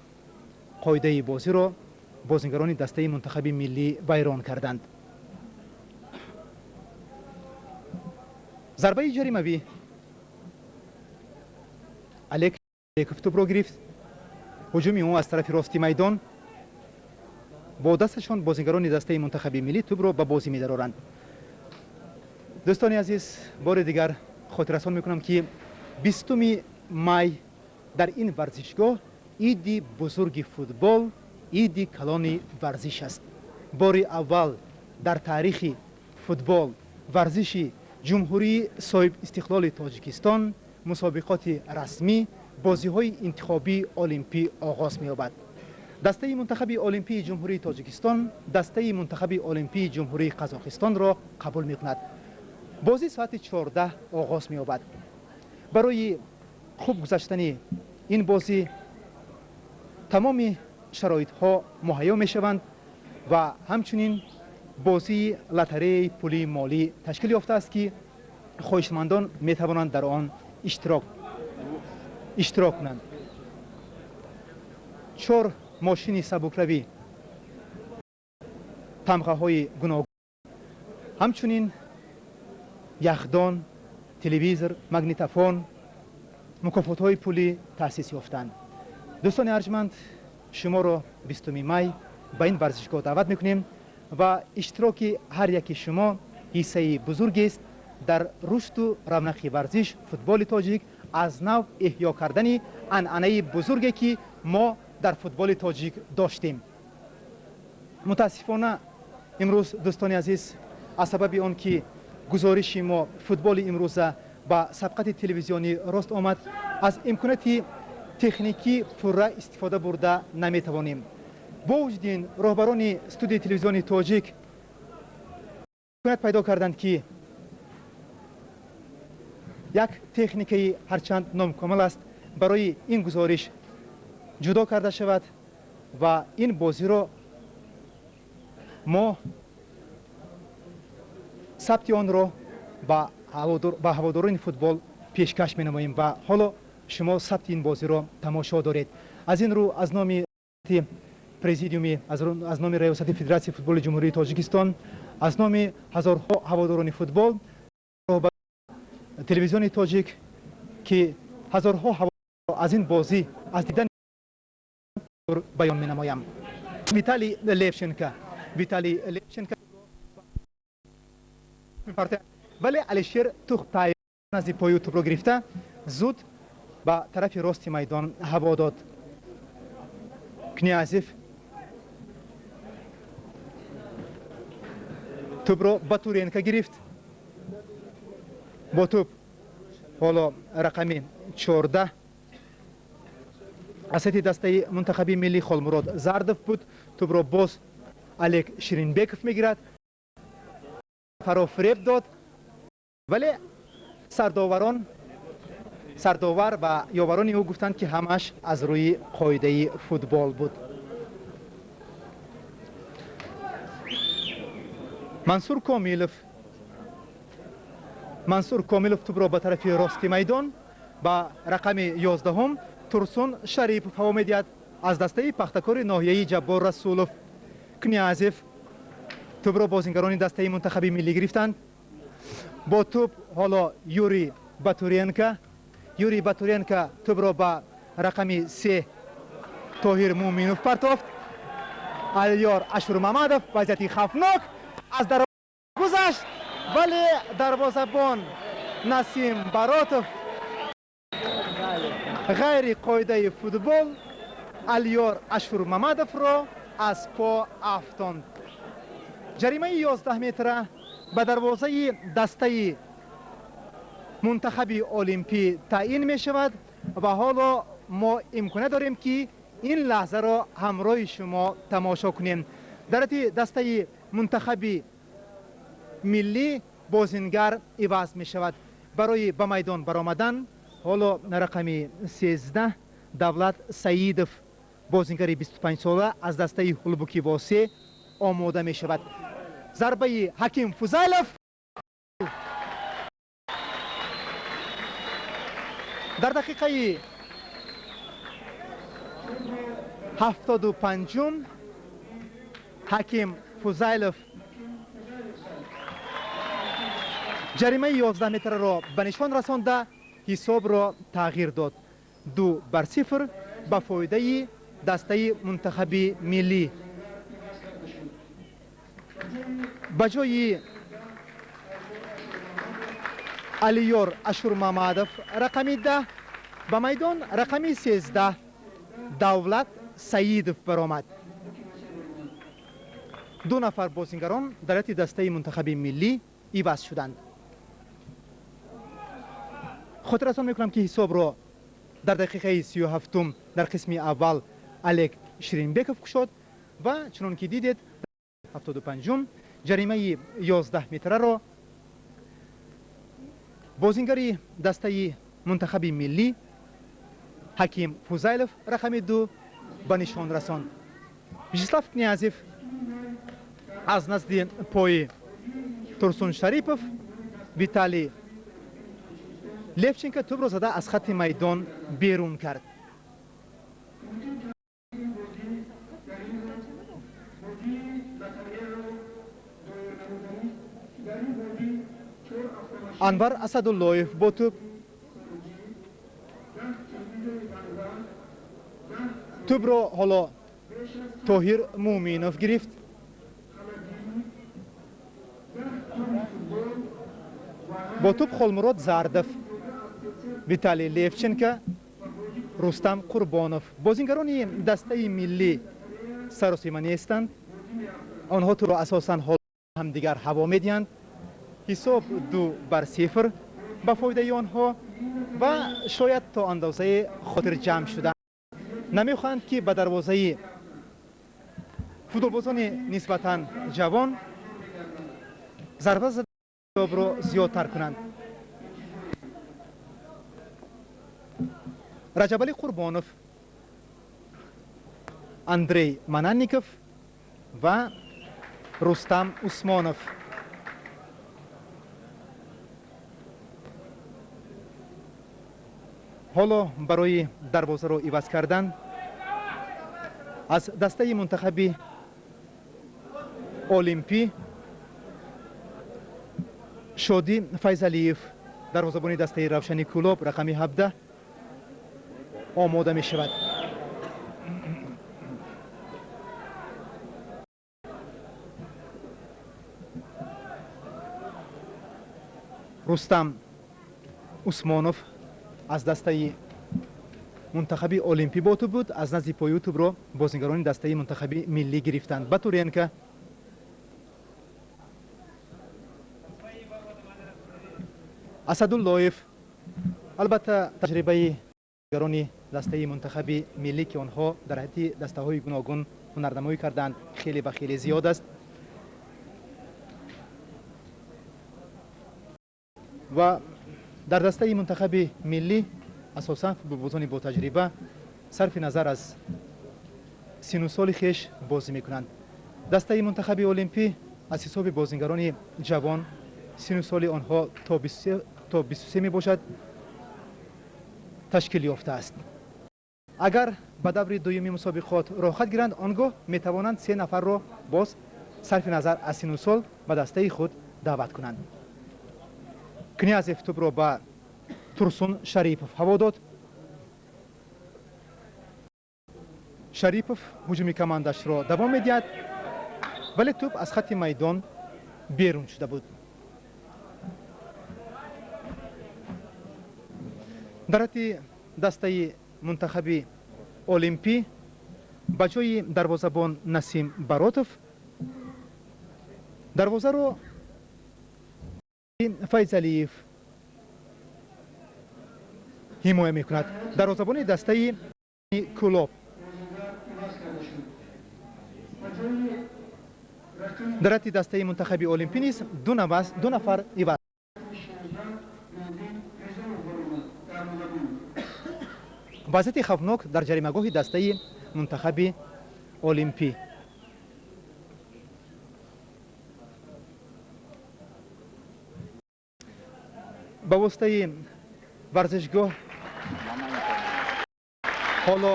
қоидаи бозиро бозингарони дастаи мунтахаби миллӣ вайрон карданд. Зарбаи ҷаримавӣ Олег Беков тӯбро гирифт. Ҳуҷуми ӯ аз тарафи рости майдон бо дасташон бозингарони дастаи мунтахаби миллӣ тӯбро ба бозӣ медароранд. Дӯстони азиз, бори дигар хотиррасон мекунам, ки 20 май дар ин варзишгоҳ иди бузурги футбол, иди калони варзиш аст. Бори аввал дар таърихи футбол варзиши Ҷумҳурии соҳибистиқлоли Тоҷикистон мусобиқоти расмӣ бозиҳои интихобии олимпӣ оғоз меёбад. Дастаи мунтахаби олимпии Ҷумҳурии Тоҷикистон дастаи мунтахаби олимпии Ҷумҳурии Қазоқистонро қабул мекунад. Бозӣ соати 14 оғоз меёбад. Барои хуб гузаштани ин бозӣ тамоми шароитҳо муҳайё мешаванд ва ҳамчунин бозии лотареяи пулии молӣ ташкил ёфтааст, ки хоҳишмандон метавонанд дар он иштирок кунанд. 4 мошини сабукравӣ, тамғаҳои гуногун, ҳамчунин яхдон, телевизор, магнитофон, мукофотҳои пулӣ таъсис ёфтанд. Дӯстони арҷманд, шуморо 20 май ба ин варзишгоҳ даъват мекунем ва иштироки ҳар яки шумо ҳиссаи бузургест дар рушду равнақи варзиш футболи тоҷик, аз нав эҳё кардани анъанаи бузурге, ки мо дар футболи тоҷик доштем. Мутаассифона имрӯз, дӯстони азиз, аз сабаби он ки гузориши мо футболи имрӯза ба сабқати телевизионӣ рост омад, аз имконияти техникӣ пурра истифода бурда наметавонем. Бо вуҷуди ин роҳбарони студияи телевизиони тоҷик имконият пайдо карданд, ки як техникаи ҳарчанд номукаммал аст барои ин гузориш ҷудо карда шавад ва ин бозиро мо сабти онро ба ҳаводорони футбол пешкаш менамоем ва ҳоло шумо сабти ин бозиро тамошо доред. Аз ин рӯ аз номи президиуми, аз номи Раёсати Федератсияи футболи Ҷумҳурии Тоҷикистон, аз номи ҳазорҳо ҳаводорони футбол, телевизиони тоҷик, ки ҳазорҳо аз ин бозӣ аз дидан баён менамоям. Виталий Левченко, Виталий Левченко, вале Алишер Тухтаев назди пою тӯбро гирифта зуд ба тарафи рости майдон ҳаво дод. Князев тӯбро Батуренко гирифт. Бо тӯб ҳоло рақами 14 аз ҳайати дастаи мунтахаби миллӣ Холмурод Зардов буд. Тӯбро боз Олег Ширинбеков мегирад. Фарофиреб дод, вале сардовар ва ёварони ӯ гуфтанд, ки ҳамаш аз рӯи қоидаи футбол буд. Мансур Комилов, Мансур Комилов тӯбро ба тарафи рости майдон ба рақами 11 Турсун Шарипов ҳаво медиҳад аз дастаи пахтакори ноҳияи Ҷаббор Расулов. Князев тӯбро бозингарони дастаи мунтахаби миллӣ гирифтанд. Бо тӯб ҳоло Юрий Батуренко, Юрий Батуренко тӯбро ба рақами 3 Тоҳир Муминов партофт. Алиёр Ашурмамадов вазъияти хавфнок аз дарвоза гузашт, вале дарвозабон Насим Баротов ғайри қоидаи футбол Алиёр Ашурмамадовро аз по афтонд. Ҷаримаи 11 метра ба дарвозаи дастаи мунтахаби олимпӣ таъин мешавад ва ҳоло мо имконият дорем, ки ин лаҳзаро ҳамроҳи шумо тамошо кунем. Дар ҳайати дастаи мунтахаби миллӣ бозингар иваз мешавад. Барои ба майдон баромадан ҳоло рақами 13 Давлат Саидов, бозингари 25сола аз дастаи Ҳулбуки Восе омода мешавад. Зарбаи Ҳаким Фузайлов. Дар дақиқаи 75-ум Ҳаким Фузайлов ҷаримаи 11 метраро ба нишон расонда ҳисобро тағйир дод. 2-0 ба фоидаи дастаи мунтахаби миллӣ. Ба ҷои Алиёр Ашурмамадов рақами 10 ба майдон рақами 13 Давлат Саидов баромад. Ду нафар бозингарон дар ҳайати дастаи мунтахаби миллӣ иваз шуданд. Хотиррасон мекунам, ки ҳисобро дар дақиқаи 37-ум дар қисми аввал Олег Ширинбеков кушод ва чунон ки дидед 75-ум ҷаримаи 11 метраро бозингари дастаи мунтахаби миллӣ Ҳаким Фузайлов рақами 2 ба нишон расонд. Вячеслав Князев аз назди пои Турсун Шарипов Виталий Левченко тӯбро зада аз хатти майдон берун кард. Анвар Асадуллоев бо тӯб тӯбро ҳоло Тоҳир Муъминов гирифт. Бо тӯб Холмурод Зардов, Виталий Левченко, Рустам Қурбонов. Бозингарони дастаи миллӣ саросима нестанд. Онҳо тӯбро асосан ҳоло ҳамдигар ҳаво медиҳанд. Ҳисоб 2-0 ба фоидаи онҳо ва шояд то андозаи хотирҷамъ шуданд. Намехоҳанд, ки ба дарвозаи футболбозони нисбатан ҷавон зарба зада ҳисобро зиёдтар кунанд. Раҷабалӣ Қурбонов, Андрей Мананников ва Рустам Усмонов. Ҳоло барои дарвозаро иваз кардан аз дастаи мунтахаби Олимпӣ Шодӣ Файзалиев, дарвозабони дастаи Равшани Кӯлоб рақами 17 омода мешавад. Рустам Усмонов аз дастаи мунтахаби Олимпӣ бо тӯб буд. Аз назди пои тӯбро бозингарони дастаи мунтахаби миллӣ гирифтанд. Батуренко Асадуллоев. Албатта таҷрибаи бозингарони дастаи мунтахаби миллӣ, ки онҳо дар ҳайати дастаҳои гуногун ҳунарнамоӣ карданд, хеле ва хеле зиёд аст ва дар дастаи мунтахаби миллӣ асосан футболбозони ботаҷриба сарфи назар аз сину соли хеш бозӣ мекунанд. Дастаи мунтахаби Олимпӣ аз ҳисоби бозингарони ҷавон, сину соли онҳо то 23 мебошад, ташкил ёфтааст. Агар ба даври дуюми мусобиқот роҳхат гиранд, он гоҳ метавонанд 3 нафарро боз сарфи назар аз сину сол ба дастаи худ даъват кунанд. Князев тӯбро ба Турсун Шарипов ҳаво дод. Шарипов ҳуҷуми командашро давом медиҳад, вале тӯб аз хатти майдон берун шуда буд. Дар ҳайати дастаи мунтахаби Олимпӣ ба ҷои дарвозабон Насим Баротов дарвозаро Файзалиев ҳимоя мекунад. Дарвозабони дастаи Кӯлоб. Дар ҳайати дастаи мунтахаби Олимпӣ низ ду нафар иваз. Вазъияти хавфнок дар ҷаримагоҳи дастаи мунтахаби Олимпӣ. Ба воситаи варзишгоҳ Ҳоло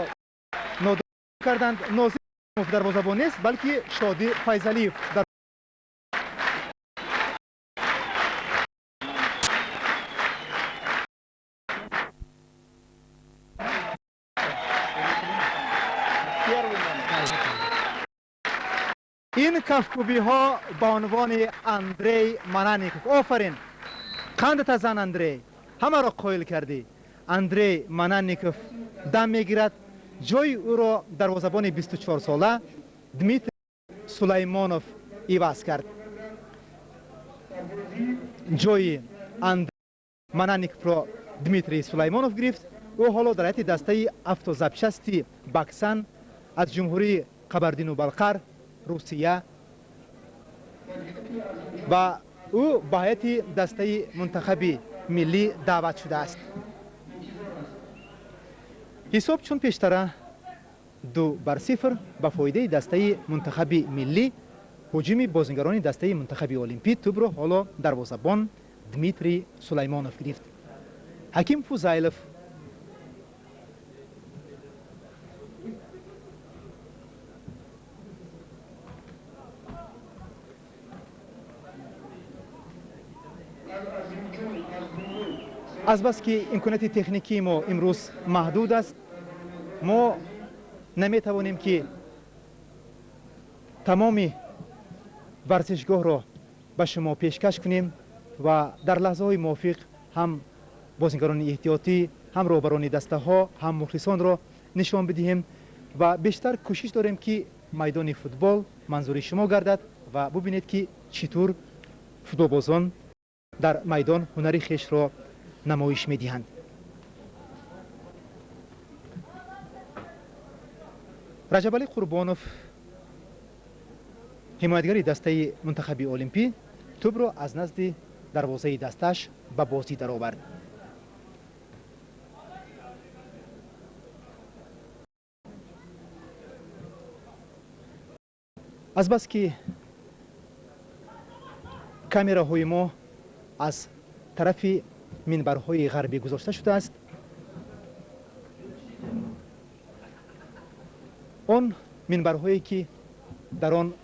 нодуруст карданд. Нозимов дарвозабон нест, балки Шодӣ Файзалиев дар ин кафкӯбиҳо ба унвони Андрей Манаников. Офарин, қандата зан Андрей, ҳамаро қоил кардӣ. Андрей Манаников дам мегирад. Ҷои ӯро дарвозабони 24-сола Дмитрий Сулаймонов иваз кард. Ҷои Андрей Мананиковро Дмитрий Сулаймонов гирифт. Ӯ ҳоло дар ҳайати дастаи Автозапчасти Баксан аз ҷумҳурии Қабардину Балқар, Русия, ва ӯ ба ҳайати дастаи мунтахаби миллӣ даъват шудааст. Ҳисоб чун пештара 2-0 ба фоидаи дастаи мунтахаби миллӣ. Ҳуҷуми бозингарони дастаи мунтахаби олимпӣ тӯбро ҳоло дарвозабон Дмитрий Сулаймонов гирифт. Ҳаким Фузайлов азбаски имконияти техникии мо имрӯз маҳдуд аст, мо наметавонем ки тамоми варзишгоҳро ба шумо пешкаш кунем ва дар лаҳзаҳои мувофиқ ҳам бозингарони эҳтиётӣ, ҳам роҳбарони дастаҳо, ҳам мухлисонро нишон бидиҳем ва бештар кӯшиш дорем ки майдони футбол манзури шумо гардад ва бубинед ки чӣ тур футболбозон дар майдон ҳунари хешро намоиш медиҳанд. Раҷабалӣ Қурбонов, ҳимоятгари дастаи мунтахаби олимпӣ, тӯбро аз назди дарвозаи дастааш ба бозӣ даровард. Азбаски камераҳои мо аз тарафи минбарҳои ғарбӣ гузошта шудааст, он минбарҳое ки дар он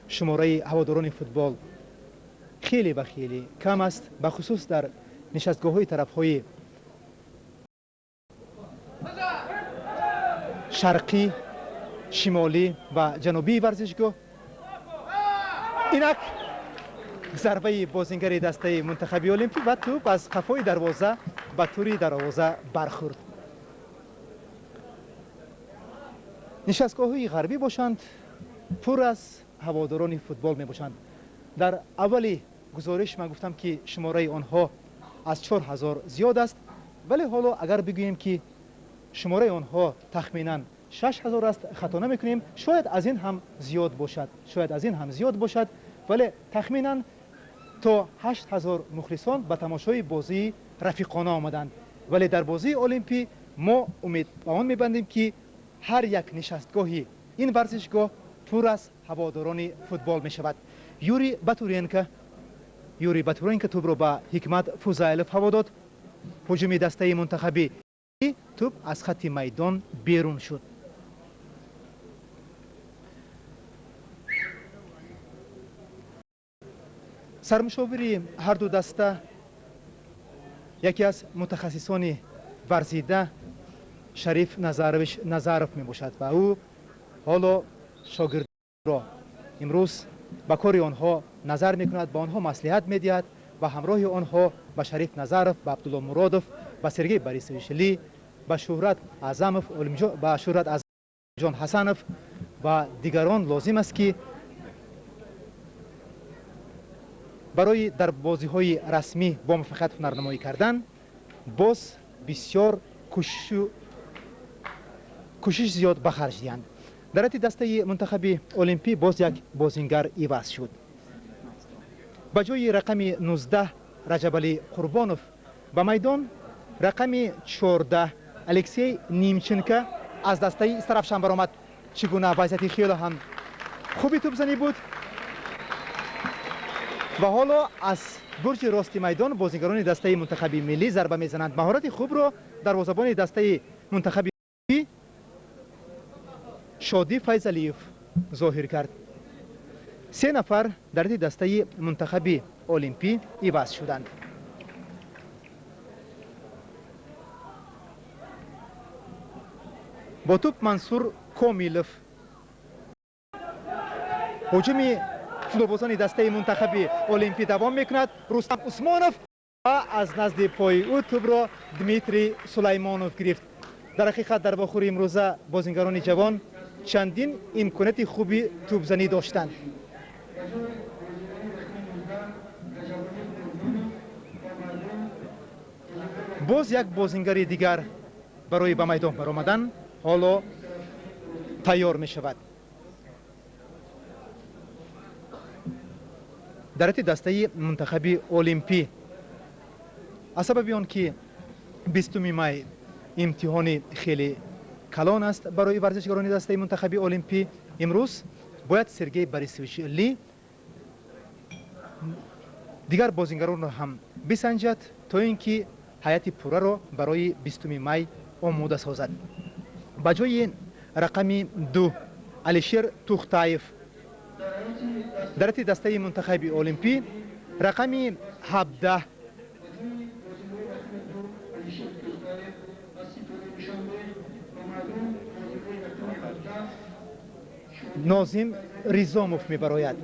шумораи ҳаводорони футбол хеле ва хеле кам аст, бахусус дар нишастгоҳҳои тарафҳои шарқӣ, шимолӣ ва ҷанубии варзишгоҳ. Инак зарбаи бозингари дастаи мунтахаби олимпӣ ва тӯб аз қафои дарвоза ба тури дарвоза бархӯрд. Нишастгоҳҳои ғарбӣ бошанд, пур аз ҳаводорони футбол мебошанд. Дар аввали гузориш ман гуфтам ки шумораи онҳо аз 4000 зиёд аст, вале ҳоло агар бигӯем ки шумораи онҳо тахминан 6000 аст, хато намекунем. Шояд аз ин ҳам зиёд бошад, шояд аз ин ҳам зиёд бошад, вале тахминан то 8000 мухлисон ба тамошои бозии рафиқона омаданд. Вале дар бозии олимпӣ мо умед ба он мебандем ки ҳар як нишастгоҳи ин варзишгоҳ пур аз ҳаводорони футбол мешавад. Юрий Батуренко тӯбро ба Ҳикмат Фузайлов ҳаво дод. Ҳуҷуми дастаи мунтахабӣ тӯб аз хатти майдон берун шуд. Сармушовири ҳарду даста яке аз мутахассисони варзида Шариф Назарович Назаров мебошад ва ӯ ҳоло шогирдро имрӯз ба кори онҳо назар мекунад, ба онҳо маслиҳат медиҳад ва ҳамроҳи онҳо ба Шариф Назаров, ба Абдулло Муродов, ба Сергей Борисович Ли, ба Шуҳрат Аъзамов, ба Шуҳрат Аъзамҷон Ҳасанов ва дигарон лозим аст ки барои дар бозиҳои расмӣ бо муваффақият ҳунарнамоӣ кардан боз бисёр кӯшиш зиёд ба харҷ диҳанд. Дар ҳайати дастаи мунтахаби олимпӣ боз як бозингар иваз шуд. Ба ҷои рақами 19 Раҷабалӣ Қурбонов ба майдон рақами 14 Алексей Нимченко аз дастаи Истарафшан баромад. Чӣ гуна вазъияти хеле ҳам хуби тӯбзанӣ буд ва ҳоло аз бурҷи рости майдон бозингарони дастаи мунтахаби миллӣ зарба мезананд. Маҳорати хубро дарвозабони дастаи мунтахаби Шодӣ Файзалиев зоҳир кард. Се нафар дар дастаи мунтахаби Олимпӣ иваз шуданд. Бо тӯб Мансур Комилов. Ҳуҷуми футболбозони дастаи мунтахаби Олимпӣ давом мекунад. Рустам Усмонов ва аз назди пои ӯ тӯбро Дмитрий Сулаймонов гирифт. Дар ҳақиқат дар вохӯри имрӯза бозингарони ҷавон чандин имконияти хуби тӯбзанӣ доштанд. Боз як бозингари дигар барои ба майдон баромадан ҳоло тайёр мешавад. Дар ҳайати дастаи мунтахаби Олимпӣ аз сабаби он ки 20 май имтиҳони хеле калон аст барои варзишгарони дастаи мунтахаби Олимпӣ, имрӯз бояд Сергей Борисович Ли дигар бозингаронро ҳам бисанҷад, то ин ки ҳайати пурраро барои 20 май омода созад. Ба ҷои рақами 2 Алишер Тухтаев, дар ҳайати дастаи мунтахаби Олимпӣ рақами 17 Нозим Ризомов мебарояд.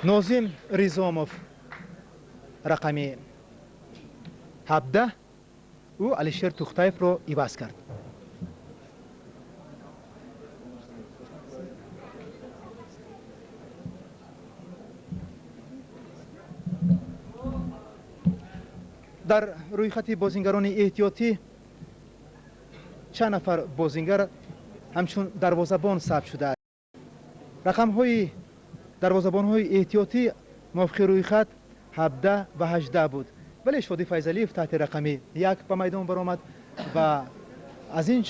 Нозим Ризомов рақами 17, ӯ Алишер Тухтаевро иваз кард. Дар рӯйхати бозингарони эҳтиётӣ чанд нафар бозингар ҳамчун дарвозабон сабт шудааст. Рақамҳои дарвозабонҳои эҳтиётӣ мувофиқи рӯйхат 17 ва 18 буд, вале Шодӣ Файзалиев таҳти рақами 1 ба майдон баромад ва аз ин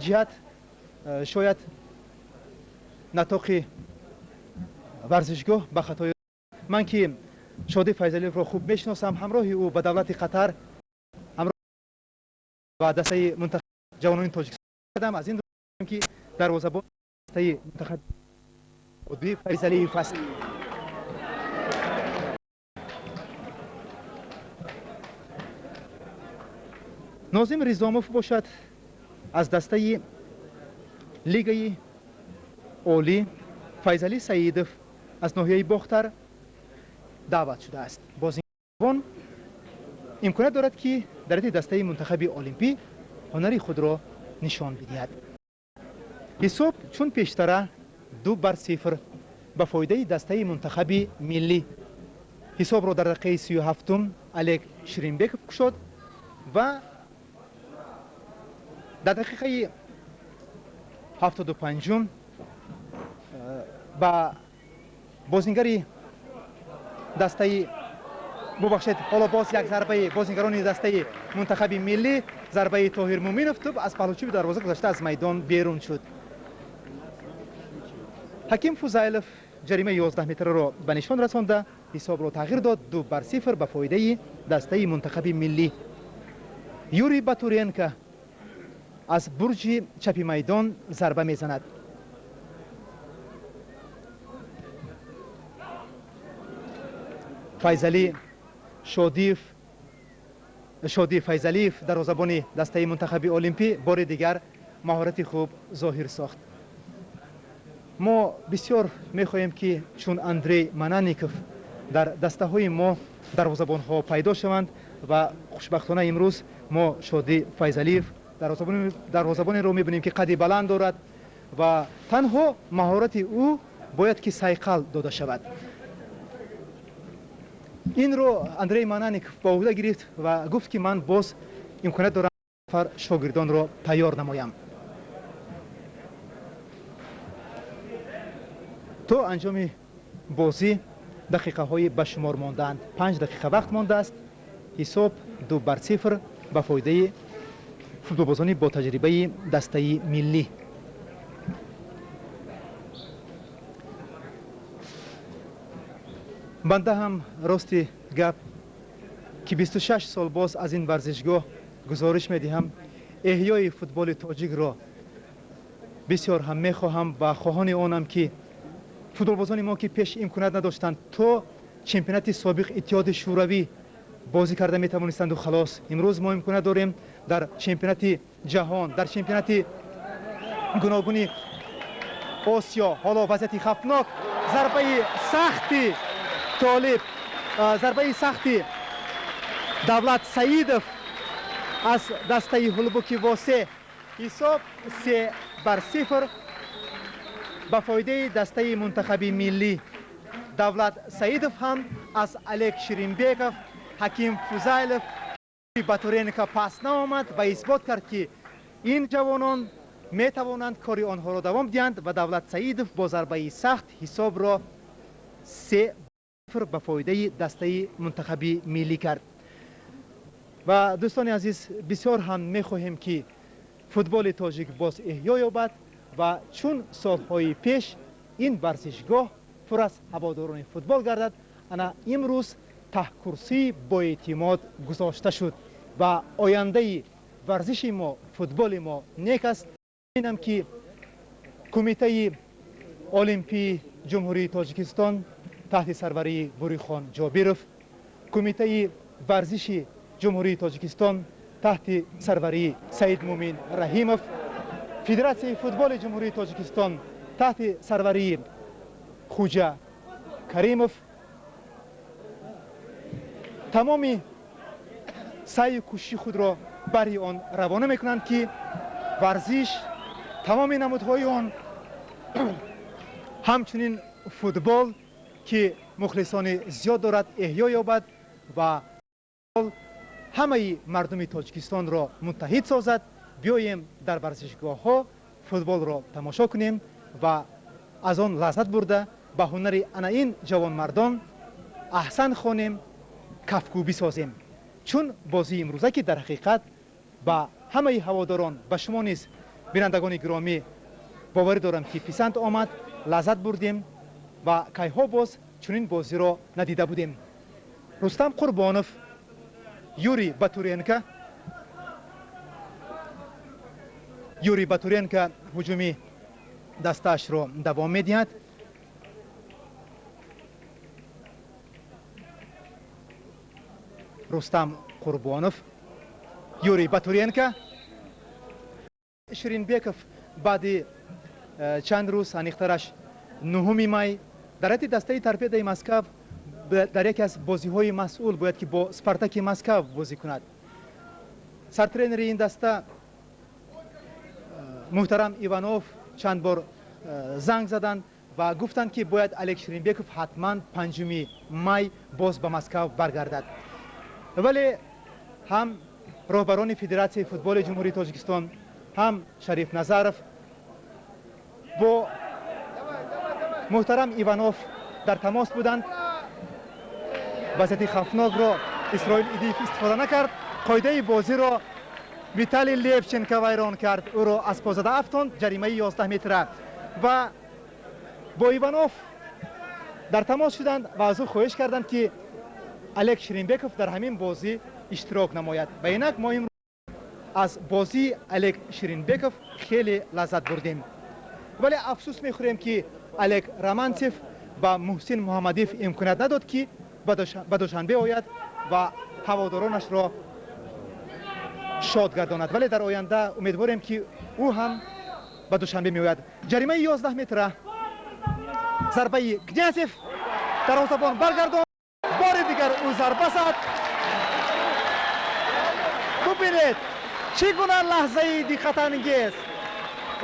ҷиҳат шояд натоқи варзишгоҳ ба хатои ман ки Шодӣ Файзалиевро хуб мешиносам, ҳамроҳи ӯ ба давлати Қатар ва дастаи мунтахаби ҷавонони Тоҷикистон кардам. Аз ин ки дарвозабон дастаи мунтахаби Шодӣ Файзалиев аст. Нозим Ризомов бошад аз дастаи лигаи олӣ Файзалӣ Саидов аз ноҳияи Бохтар даъват шудааст. Бозингон имконият дорад, ки дар ҳайати дастаи мунтахаби Олимпӣ ҳунари худро нишон бидиҳад. Ҳисоб чун пештара 2-0 ба фоидаи дастаи мунтахаби миллӣ. Ҳисобро дар дақиқаи 37 Олег Ширинбеков кушод ва дар дақиқаи 75 ба бозингари дастаи, бубахшед, ҳоло боз як зарбаи бозингарони дастаи мунтахаби миллӣ, зарбаи Тоҳир Муминов, тӯб аз паҳлучӯби дарвоза гузашта аз майдон берун шуд. Ҳаким Фузайлов ҷаримаи 11 метраро ба нишон расонда ҳисобро тағйир дод 2-0 ба фоидаи дастаи мунтахаби миллӣ. Юрий Батуренко аз бурҷи чапи майдон зарба мезанад. Файзалӣ Шодиев, Шодӣ Файзалиев дарвозабони дастаи мунтахаби Олимпӣ бори дигар маҳорати хуб зоҳир сохт. Мо бисёр мехоҳем, ки чун Андрей Манаников дар дастаҳои мо дарвозабонҳо пайдо шаванд ва хушбахтона имрӯз мо Шодӣ Файзалиев дарвозабонеро мебинем, ки қади баланд дорад ва танҳо маҳорати ӯ бояд ки сайқал дода шавад. Инро Андрей Манаников ба уҳда гирифт ва гуфт, ки ман боз имконият дорам нафар шогирдонро тайёр намоям. То анҷоми бозӣ дақиқаҳои ба шумор мондаанд. 5 дақиқа вақт мондааст. Ҳисоб 2-0 ба фоидаи футболбозони бо таҷрибаи дастаи миллӣ. Банда ҳам рости гап ки 26 сол боз аз ин варзишгоҳ гузориш медиҳам, Эҳёи футболи тоҷикро бисёр ҳам мехоҳам ва хоҳони онам, ки футболбозони мо, ки пеш имконият надоштанд, то чемпионати собиқ Иттиҳоди Шӯравӣ бозӣ карда метавонистанду халос, имрӯз мо имконият дорем дар чемпионати ҷаҳон, дар чемпионати гуногуни Осиё. Ҳоло вазъияти хавфнок, зарбаи сахти Толиб, зарбаи сахти Давлат Саидов аз дастаи Ҳулбуки Восе. Ҳисоб 3-0 ба фоидаи дастаи мунтахаби миллӣ. Давлат Саидов ҳам аз Олег Ширинбеков, Ҳаким Фузайлов, Батуренко пас наомад ва исбот кард, ки ин ҷавонон метавонанд кори онҳоро давом диҳанд, ва Давлат Саидов бо зарбаи сахт ҳисобро 3-0 ба фоидаи дастаи мунтахаби миллӣ кард. Ва дӯстони азиз, бисёр ҳам мехоҳем, ки футболи тоҷик боз эҳё ёбад ва чун солҳои пеш ин варзишгоҳ пур аз ҳаводорони футбол гардад. Ана имрӯз таҳкурсии боэътимод гузошта шуд ва ояндаи варзиши мо, футболи мо нек аст. Инам ки Кумитаи Олимпии Ҷумҳурии Тоҷикистон таҳти сарварии Бурихон Ҷобиров, Кумитаи варзиши Ҷумҳурии Тоҷикистон таҳти сарварии Саидмумин Раҳимов, Федератсияи футболи Ҷумҳурии Тоҷикистон таҳти сарварии Хуҷа Каримов тамоми саъю кӯшиши худро барои он равона мекунанд, ки варзиш, тамоми намудҳои он, ҳамчунин футбол, ки мухлисони зиёд дорад, эҳё ёбад ва ҳамаи мардуми Тоҷикистонро муттаҳид созад. Биёем, дар варзишгоҳҳо футболро тамошо кунем ва аз он лаззат бурда, ба ҳунари ана ин ҷавонмардон аҳсан хонем, кафкӯбӣ созем. Чун бозии имрӯза, ки дар ҳақиқат ба ҳамаи ҳаводорон, ба шумо низ, бинандагони гиромӣ, боварӣ дорам, ки писанд омад, лаззат бурдем ва кайҳо боз чунин бозиро надида будем. Рустам Қурбонов, Юрий Батуренко. Юрий Батуренко ҳуҷуми дастаашро давом медиҳад. Рустам Қурбонов, Юрий Батуренко. Ширинбеков баъди чанд рӯз, аниқтараш 9 май, дар ҳайати дастаи Торпедаи Москав дар яке аз бозиҳои масъул бояд ки бо Спартаки Москав бозӣ кунад. Сартренери ин даста муҳтарам Иванов чанд бор занг заданд ва гуфтанд, ки бояд Олег Ширинбеков ҳатман 5 май боз ба Москав баргардад. Вале ҳам роҳбарони Федератсияи футболи Ҷумҳурии Тоҷикистон, ҳам Шариф Назаров бо муҳтарам Иванов дар тамос буданд. Вазъияти хавфнокро Исроил Идиев истифода накард. Қоидаи бозиро Виталий Левченко вайрон кард, ӯро аз по зада афтонд, ҷаримаи 11 метра. Ва бо Иванов дар тамос шуданд ва аз ӯ хоҳиш карданд, ки Олег Ширинбеков дар ҳамин бозӣ иштирок намояд. Ва инак мо имрӯз аз бозии Олег Ширинбеков хеле лаззат бурдем. Вале афсӯс мехӯрем, ки Олег Романцев ба Муҳсин Муҳаммадиев имконият надод, ки ба Душанбе ояд ва ҳаводоронашро шод гардонад. Вале дар оянда умедворем, ки ӯ ҳам ба Душанбе меояд. Ҷаримаи 11 метра, зарбаи Князев, дарвозабон баргардон, бори дигар ӯ зарба зад. Бубинед, чӣ гуна лаҳзаи диққатангез,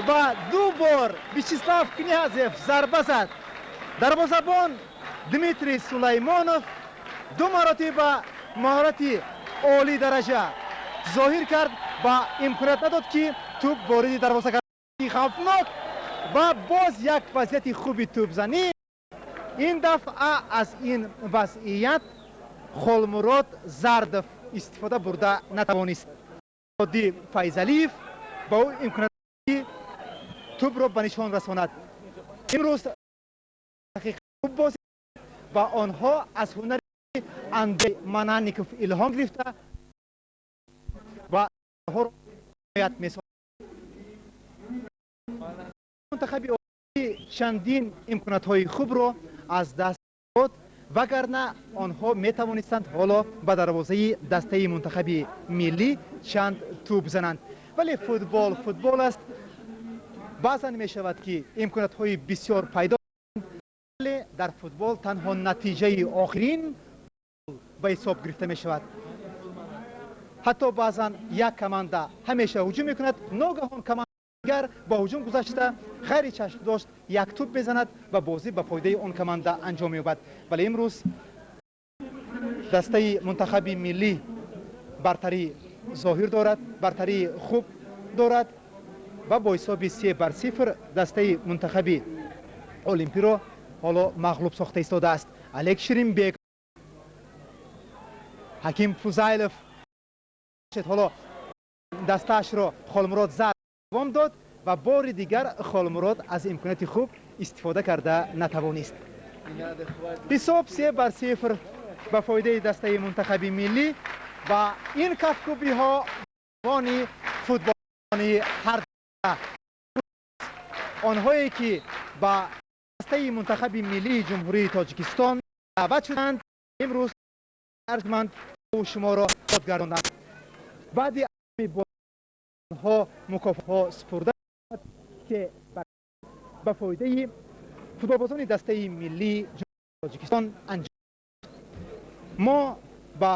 ва ду бор Вячеслав Князев зарба зад. Дарвозабон Дмитрий Сулаймонов ду маротиба маҳорати олӣ дараҷа зоҳир кард ва имконият надод, ки тӯб вориди дарвоза кард. Хавфнок ва боз як вазъияти хуби тӯбзанӣ. Ин дафъа аз ин вазъият Холмурод Зардов истифода бурда натавонист. Ди Файзалиев ба ӯ имконият тӯбро ба нишон расонад. Имрӯз хуб бозӣ ва онҳо аз ҳунари Андрей Мананников илҳом гирифта ва ҳимоят месозад. Мунтахаби чандин имкониятҳои хубро аз даст дод, вагарна онҳо метавонистанд ҳоло ба дарвозаи дастаи мунтахаби миллӣ чанд тӯб зананд. Вале футбол футбол аст. Баъзан мешавад, ки имкониятҳои бисёр пайдо, вале дар футбол танҳо натиҷаи охирин ба ҳисоб гирифта мешавад. Ҳатто баъзан як команда ҳамеша ҳуҷум мекунад, ногаҳон команда дигар ба ҳуҷум гузашта, ғайри чашмдошт як тӯб мезанад ва бозӣ ба фоидаи он команда анҷом меёбад. Вале имрӯз дастаи мунтахаби миллӣ бартарӣ зоҳир дорад, бартарии хуб дорад ва бо ҳисоби 3-0 дастаи мунтахаби Олимпиро ҳоло мағлуб сохта истодааст. Алек Ширинбек, Ҳаким Фузайлов, ҳоло дастаашро Холмурод зад, давом дод ва бори дигар Холмурод аз имконияти хуб истифода карда натавонист. Ҳисоб 3-0 ба фоидаи дастаи мунтахаби миллӣ ва ин кафкӯбиҳо вони футболни ҳар онҳое, ки ба дастаи мунтахаби миллии Ҷумҳурии Тоҷикистон даъват шуданд, имрӯз арҷманд шуморо ёд гардонданд. Баъди онҳо мукофотҳо супурда, ки ба фоидаи футболбозони дастаи миллии Тоҷикистон анҷом. Мо ба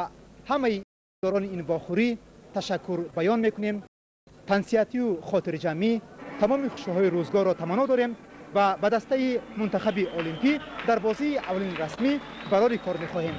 ҳамаи дорони ин вохӯрӣ ташаккур баён мекунем. Тансиҳатию хотирҷамъӣ, тамоми хушиҳои рӯзгорро таманно дорем ва ба дастаи мунтахаби Олимпӣ дар бозии аввалини расмӣ барори кор мехоҳем.